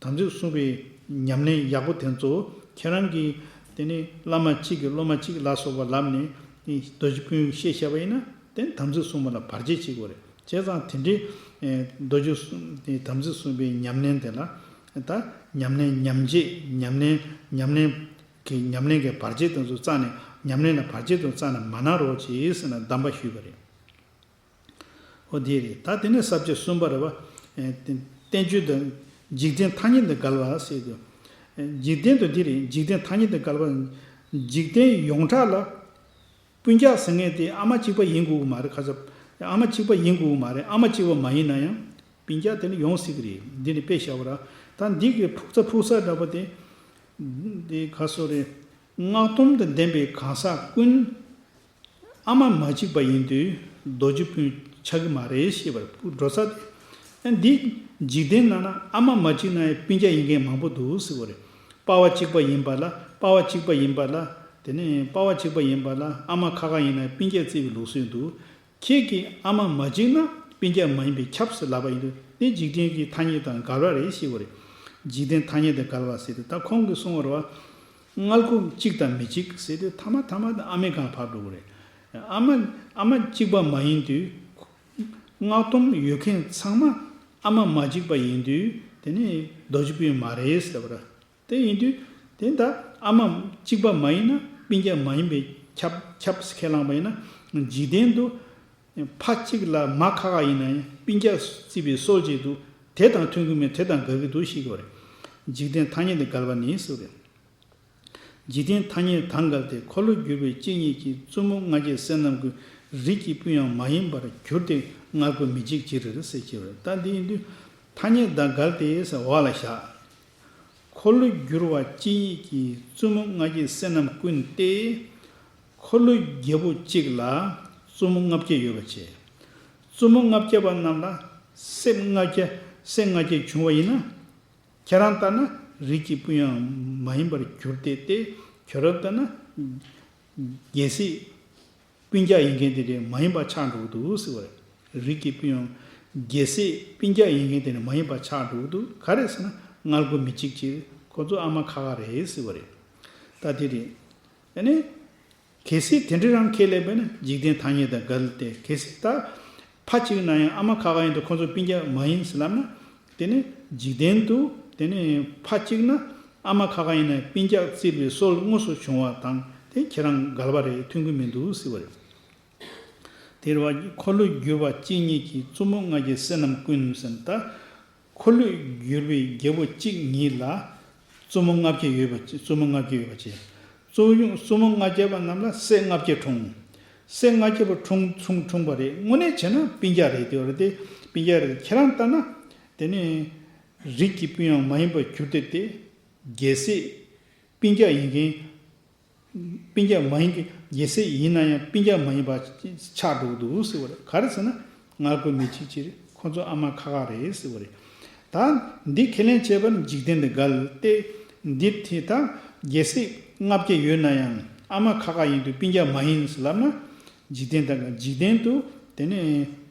དམ་ཚིག་སྲུང་བའི་ཉམས་ལེན་ཡག་པོ་དེ་ཚོ་ཁྱེད་རང་གིས་དེ་ནི་བླ་མ་གཅིག་གི་སློབ་མ་གཅིག་ལ་སོགས་པ་ལབ་ནས་རྡོ་རྗེ་སྤུན་ཡོད་བཤད་བཞག་པ་ཡིན་ན་དེ་ནི་དམ་ཚིག་སྲུང་བ་ལ་བར་ཆད་བྱེད་དགོས་རེད། བྱས་ཙང་དེ་འདྲའི་རྡོ་རྗེ་སྲུང་དེ་དམ་ཚིག་སྲུང་བའི་ཉམས་ལེན་དེ་ལ་ད་ཉམས་ལེན་ཉམས་བྱེད་ཉམས་ལེན་ཉམས་ལེན། གི་ཉམས་ལེན་གྱི་བར་ཆད་དེ་ཚོ་རྩ་ནས་ཉམས་ལེན་ལ་བར་ཆད་དེ་ཚོ་རྩ་ནས་མ་གནང་རོགས་གྱིས་ཟེར་ནས་གདམས་པ་ཞུས་པ་རེད། ཨོ་དེ་རེད། ད་དེ་ནས་ས་བཅད་གསུམ་པ་རེད་བ། ཨེ་བསྟན་བཅོས་དང་འཇིག་རྟེན་ཐ་སྙད་དུ་འགལ་བ་ཟེར་དུས། འཇིག་རྟེན་དུ་འདི་རེད། འཇིག་རྟེན་ཐ་སྙད་དུ་འགལ་བ། འཇིག་རྟེན་ཡོངས་གྲགས་ལ། སྤུན་ཀྱག་ཟེར་མཁན་དེ་ཨ་མ་གཅིག་པ་ཡིན་དགོས་ཀྱི་མ་རེད། ཁ་ཚ། ཨ་མ་གཅིག་པ་ཡིན་དགོས་ཀྱི་མ་རེད། ཨ་མ་གཅིག་པ་མ་ཡིན་ན་ཡང་སྤུན་ཀྱག་དེ་ནི་ཡོང་སྲིད་ཀྱི་རེད། འདི་ནི་དཔེ་བཞག་པ་ར། ད་འདི་གི་ཕུགས་ས་ཕུགས་ས་འདྲ་པོ་དེ། འདི་ག་སོ་རེད། སྔགས་སྡོམ་དང་ལྡན་པའི་གང་ཟག་ཀུན། ཨ་མ་མ་གཅིག་པ་ཡིན་དུས་རྡོ་རྗེ་སྤུན་ཆགས་ཀྱི་མ་རེད་ཞེས་པར་འགྲོ་ས་དེ། འདི་འཇིག་རྟེན་ནང་ན་ཨ་མ་མ་གཅིག་ན་ཡང་སྤུན་ཀྱག་ཡིན་མཁན་མང་པོ་འདུག་ཟེར་བ་རེད། པ་ཕ་གཅིག་པ་ཡིན་པ་ལ་པ་ཕ་གཅིག་པ་ཡིན་པ་ལ། དེ་ནས་པ་ཕ་གཅིག་པ་ཡིན་པ་ལ་ཨ་མ་ཁ་ཁ་ཡིན་ན་སྤུན་ཀྱག་བརྩི་བའི་ལུགས་སྲོལ་འདུག་ཁྱེད་ཀྱི་ཨ་མ་མ་གཅིག་ན་སྤུན་ཀྱག་མ་ཡིན་པས་ཁྱབ་ཟེར་ལབ་པ་ཡིན་དུས་དེ་འཇིག་རྟེན་གྱི་ཐ་སྙད་དང་འགལ་བ་རེད་ཞེས་པ་རེད། འཇིག་རྟེན་ཐ་སྙད་དང་འགལ་བ་ཟེར་དུས་ད་ཁོང་གིས་གསུངས་པ་རེད་བ། མངལ་སྒོ་གཅིག་དང་མི་གཅིག་ཟེར་དུས་ཐ་མ་ཐ་མ་དུ་ཨ་མའི་སྒང་ཕར་འགྲོ་གི་རེད། ཨ་མ་ཨ་མ་གཅིག་པ་མ་ཡིན་དུས། སྔགས་སྡོམ་ཡོད་མཁན་ཚང་མ་ཨ་མ་མ་གཅིག་པ་ཡིན་དུས་དེ་ནི་རྡོ་རྗེ་སྤུན་མ་རེད་ཟེར་བ་རེད། དེ་ཡིན་དུས་དེ་ད་ཨ་མ་གཅིག་པ་མ་ཡིན་ན་སྤུན་ཀྱག་མ་ཡིན་པས་ཁྱབ་ཁྱབ་ཁས་བླངས་པ་ཡིན་ན་འཇིག་རྟེན་དུ་ཕ་གཅིག་ལ་མ་ཁ་ཁ་ཡིན་ན་ཡང་སྤུན་ཀྱག་བརྩི་བའི་སྲོལ་ཅིག་འདུག་དེ་དང་མཐུན་གྱི་མེད་དེ་དང་འགལ་གྱི་འདུག་ཞེས་པ་རེད། འཇིག་རྟེན་ཐ་སྙད་དུ་འགལ་བ་ནི་ཟེར་བ་རེད། འཇིག་རྟེན་ཐ་སྙད་དང་འགལ་ཏེ། འཁོར་ལོས་སྒྱུར་བའི་གཅིག་ཉིད་ཀྱིས། བཙུན་མོ་ལྔ་བརྒྱའི་སྲས་རྣམས་ཀུན། རིགས་ཀྱི་སྤུན་ཡང་མ་ཡིན་པར་གྱུར་ཏེ། མངལ་སྒོ་མི་འཇིག་ཕྱིར་ཟེར་གྱི་ཡོད། ད་འདི་ཡིན་དུས་ཐ་སྙད་དང་འགལ་ཏེ་ཟེར་འོག་ལ་བཞག་འཁོར་ལོས་སྒྱུར་བ་གཅིག་ཉིད་ཀྱིས། བཙུན་མོ་ལྔ་བརྒྱའི་སྲས་རྣམས་ཀུན་ཏེ། འཁོར་ལོའི་རྒྱལ་པོ་གཅིག་ལ་བཙུན་མོ་ལྔ་བརྒྱ་ཡོད་པ་བྱས། བཙུན་མོ་ལྔ་བརྒྱ་པ་རྣམས་ལ་སྲས་ལྔ་བརྒྱ་སྲས་ལྔ་བརྒྱ་བྱུང་བ་ཡིན་ན། ཁྱེད་རང་ལྟར་ན་རིགས་ཀྱི་སྤུན་ཡང་མ་ཡིན་པར་གྱུར་ཏེ་སྟེ། ཁྱོད་རང་ལྟར་ན་རྒྱལ་སྲས་སྤུན་ཀྱག་ཡིན་མཁན་དེ་རེད་མ་ཡིན་པ་ཆགས་འགྲོ་གི་འདུག་ཟེར་བ་རེད། རིགས་ཀྱི་སྤུན་ཡང་རྒྱལ་སྲས་སྤུན་ཀྱག་ཡིན་མཁན་དེ་རེད་མ་ཡིན་པ་ཆགས་འགྲོ་གི་འདུག་ག་རེ་ཟེར་ན་མངལ་སྒོ་མི་འཇིག་ཕྱིར། ཁོ་ཚོ་ཨ་མ་ཁ་ཁ་རེད་ཟེར་བ་རེད། ད་དེ་རེད། ཨ་ནི། གལ་སྲིད་དེ་འདྲ་རང་ཁས་ལེན་པས་ན་འཇིག་རྟེན་ཐ་སྙད་དང་འགལ་ཏེ། གལ་སྲིད་ད་ཕ་གཅིག་ན་ཡང་ཨ་མ་ཁ་ཁ་ཡིན་དུས་ཁོ་ཚོ་སྤུན་ཀྱག་མ་ཡིན་ཟེར་ལབ་ན། དེ་ནི་འཇིག་རྟེན་དུ་དེ་ནི་ཕ་གཅིག་ན་ཨ་མ་ཁ་ཁ་ཡིན་ན་སྤུན་ཀྱག་བརྩིས་པའི་སྲོལ་དངོས་སུ་བྱུང་བ་དང་དེ་ཁྱེད་རང་འགལ་བ་རེད། མཐུན་གྱི་མི་འདུག་ཟེར་བ་རེད། དེ་རེད་བ། འཁོར་ལོས་སྒྱུར་བ་གཅིག་ཉིད་ཀྱིས། བཙུན་མོ་ལྔ་བརྒྱའི་སྲས་རྣམས་ཀུན་ཟེར་ན་ད། འཁོར་ལོས་སྒྱུར་བའི་རྒྱལ་པོ་གཅིག་ཉིད་ལ་བཙུན་མོ་ལྔ་བརྒྱ་ཡོད་པ་བཙུན་མོ་ལྔ་བརྒྱ་ཡོད་པ་བྱས། བཙུན་མོ་བཙུན་མོ་ལྔ་བརྒྱ་པ་རྣམས་ལ་སྲས་ལྔ་བརྒྱ་འཁྲུངས། སྲས་ལྔ་བརྒྱ་པ་འཁྲུངས་འཁྲུངས་འཁྲུངས་པ་རེད། དངོས་གནས་བྱས་ན་སྤུན་ཀྱག་རེད། དེ་བ་རེད་དེ་སྤུན་ཀྱག་རེད། ཁྱེད་རང་ལྟར་ན་དེ་ནི་རིགས་ཀྱི་སྤུན་ཡང་མ་ཡིན་པར་གྱུར་ཏེ་སྟེ། རྒྱལ་སྲས་སྤུན་ཀྱག་ཡིན་མཁན། སྤུན་ཀྱག་མ་ཡིན་གྱི་རྒྱལ་སྲས་ཡིན་ན་ཡང་སྤུན་ཀྱག་མ་ཡིན་པ་ཆགས་འགྲོ་གི་འདུག་ཟེར་བ་རེད། ག་རེ་ཟེར་ན་མངལ་སྒོ་མི་འཇིག་ཕྱིར། ཁོ་ཚོ་ཨ་མ་ཁ་ཁ་རེད་ཟེར་བ་རེད། ད་འདི་ཁས་ལེན་བྱས་པ་ནི་འཇིག་རྟེན་དང་འགལ་ཏེ། འདི་དེ་ད་རྒྱལ་སྲས་ལྔ་བརྒྱ་ཡོད་ན་ཡང་ཨ་མ་ཁ་ཁ་ཡིན་དུས་སྤུན་ཀྱག་མ་ཡིན་ཟེར་ལབ་ན། འཇིག་རྟེན་དང་འགལ། འཇིག་རྟེན་དུ་དེ་ནི་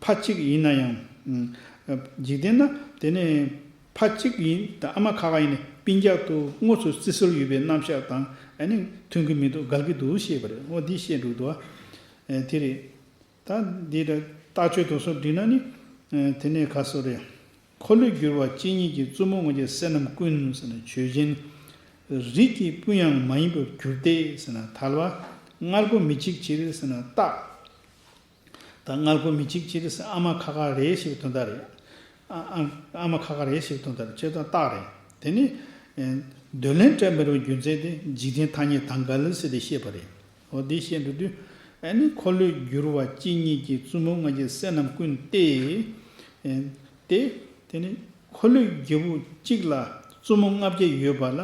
ཕ་གཅིག་ཡིན་ན་ཡང་། འཇིག་རྟེན་ན་དེ་ནི་ཕ་གཅིག་ཡིན་དང་ཨ་མ་ཁ་ཁ་ཡིན་ནི་སྤུན་ཀྱག་ཏུ་དངོས་སུ་བརྩི་སྲོལ་ཡོད་པའི་རྣམ་གཞག་དང་ཨ་ནི་མཐུན་གྱི་མི་འདུག་འགལ་གྱི་འདུག་ཞེས་པ་རེད། འོ་འདི་བཤད་འགྲོ་འདུག་ཨ། དེ་རེད། ད་འདི་ལ་རྟགས་ཆོས་དོན་གསུམ་བསྒྲིགས་ན་ནི། དེ་ནས་ག་སོ་རེད། འཁོར་ལོས་སྒྱུར་བ་གཅིག་ཉིད་ཀྱིས། བཙུན་མོ་ལྔ་བརྒྱའི་སྲས་རྣམས་ཀུན་ཟེར་ན་ཆོས་ཅན། རིགས་ཀྱི་སྤུན་ཡང་མ་ཡིན་པར་གྱུར་ཏེ་ཟེར་ན་ཐལ་བ། མངལ་སྒོ་མི་འཇིག་ཕྱིར་ཟེར་ན་རྟགས། ད་མངལ་སྒོ་མི་འཇིག་ཕྱིར་ཟེར་ཨ་མ་ཁ་ཁ་རེད་ཞེས་པའི་དོན་དག་རེད། ཨ་ཨ་ཨ་མ་ཁ་ཁ་རེད་ཞེས་པའི་དོན་དག་རེད། བྱས་ཙང་རྟགས་རེད། དེ་ནི། འདོད་ལན་སྤྲད་མི་རུང་རྒྱུ་མཚན་དེ་འཇིག་རྟེན་ཐ་སྙད་དང་འགལ་ཟེར་ཏེ་བཤད་པ་རེད། འོ་འདི་བཤད་འགྲོ་དུས། ཨ་ནི་འཁོར་ལོས་སྒྱུར་བ་གཅིག་ཉིད་ཀྱིས། བཙུན་མོ་ལྔ་བརྒྱའི་སྲས་རྣམས་ཀུན་ཏེ། ཏེ། དེ་ནི་འཁོར་ལོའི་རྒྱལ་པོ་གཅིག་ལ་བཙུན་མོ་ལྔ་བརྒྱ་ཡོད་པ་ལ།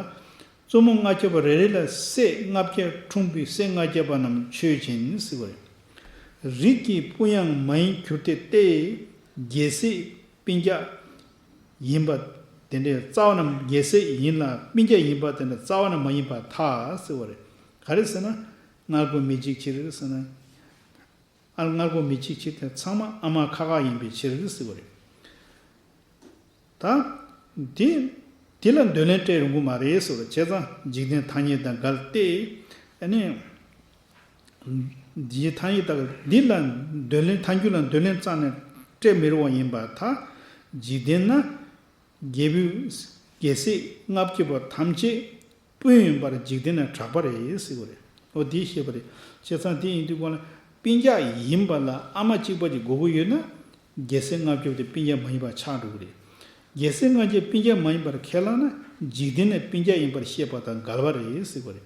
བཙུན་མོ་ལྔ་བརྒྱ་པ་རེ་རེ་ལ་སྲས་ལྔ་བརྒྱ་འཁྲུངས་པའི་སྲས་ལྔ་བརྒྱ་པ་རྣམས་ཆོས་ཅན་ཟེར་བ་རེད། རིགས་ཀྱི་སྤུན་ཡང་མ་ཡིན་གྱུར་ཏེ་སྟེ། རྒྱལ་སྲས་སྤུན་ཀྱག་ཡིན་པ་དེ་འདྲའི་རྩ་བ་ནས་རྒྱལ་སྲས་ཡིན་ལ་སྤུན་ཀྱག་ཡིན་པ་དེ་འདྲ་རྩ་བ་ནས་མ་ཡིན་པར་ཐལ་ཟེར་བ་རེད། ག་རེ་ཟེར་ན། མངལ་སྒོ་མི་འཇིག་ཕྱིར་ཟེར་ན། ཨ་མངལ་སྒོ་མི་འཇིག་ཕྱིར་དེ་ཚང་མ་ཨ་མ་ཁ་ཁ་ཡིན་པའི་ཕྱིར་ཟེར་བ་རེད། ད། དེ། དེ་ལ་འདོད་ལན་སྤྲད་རུང་གི་མ་རེད་ཟེར་བ་བྱས་ཙང་འཇིག་རྟེན་ཐ་སྙད་དང་འགལ་ཏེ། ཨ་ནི། འདིའི་ཐ་སྙད་དང་འདི་ལ་འདོད་ལན་ཐལ་འགྱུར་ལ་འདོད་ལན་རྩ་ནས་སྤྲད་མི་རུང་བ་ཡིན་པར་ཐལ། འཇིག་རྟེན་ན། རྒྱལ་པོའི་རྒྱལ་སྲས་ལྔ་བརྒྱ་པ་ཐམས་ཅད་སྤུན་ཡིན་པར་འཇིག་རྟེན་ན་གྲགས་པ་རེད་ཟེར་བ་རེད། འོ་འདི་བཤད་པ་རེད། བྱས་ཙང་དེ་ཡིན་དུས་གོང་ལ་སྤུན་ཀྱག་ཡིན་པ་ལ་ཨ་མ་གཅིག་པ་ཅིག་དགོས་ཀྱི་ཡོད་ན། རྒྱལ་སྲས་ལྔ་བརྒྱ་པ་དེ་སྤུན་ཀྱག་མ་ཡིན་པ་ཆགས་འགྲོ་གི་རེད། རྒྱལ་སྲས་ལྔ་བརྒྱ་སྤུན་ཀྱག་མ་ཡིན་པར་ཁས་བླངས་ན་འཇིག་རྟེན་ནས་སྤུན་ཀྱག་ཡིན་པར་བཤད་པ་དང་འགལ་བ་རེད་ཟེར་བ་རེད།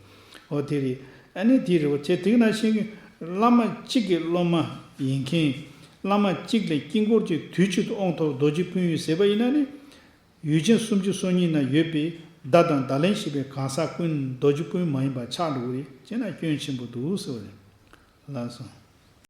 འོ་དེ་རེད། ཨ་ནི་དེ་རེད་བ། བྱས་དེ་ནང་བཞིན་གྱི་བླ་མ་གཅིག་གི་སློབ་མ་ཡིན་མཁན། བླ་མ་གཅིག་ལས་དཀྱིལ་འཁོར་གྱི་དུས་གཅིག་ཏུ་དབང་ཐོབ་རྡོ་རྗེ་སྤུན་ཡོད་ཟེར་བ་ཡིན་ན་ནི། ཡུལ་ཅན་སུམ་ཅུ་སོ་གཉིས་ན་ཡོད་པའི་བརྡ་དང་བརྡ་ལན་ཞེས་པའི་གང་ཟག་ཀུན་རྡོ་རྗེ་སྤུན་མ་ཡིན་པ་ཆགས་འགྲོ་གི་རེད། བྱས་ན་སྐྱོན་ཆེན་པོ་འདུག་ཟེར་བ་རེད། ལགས་སོ།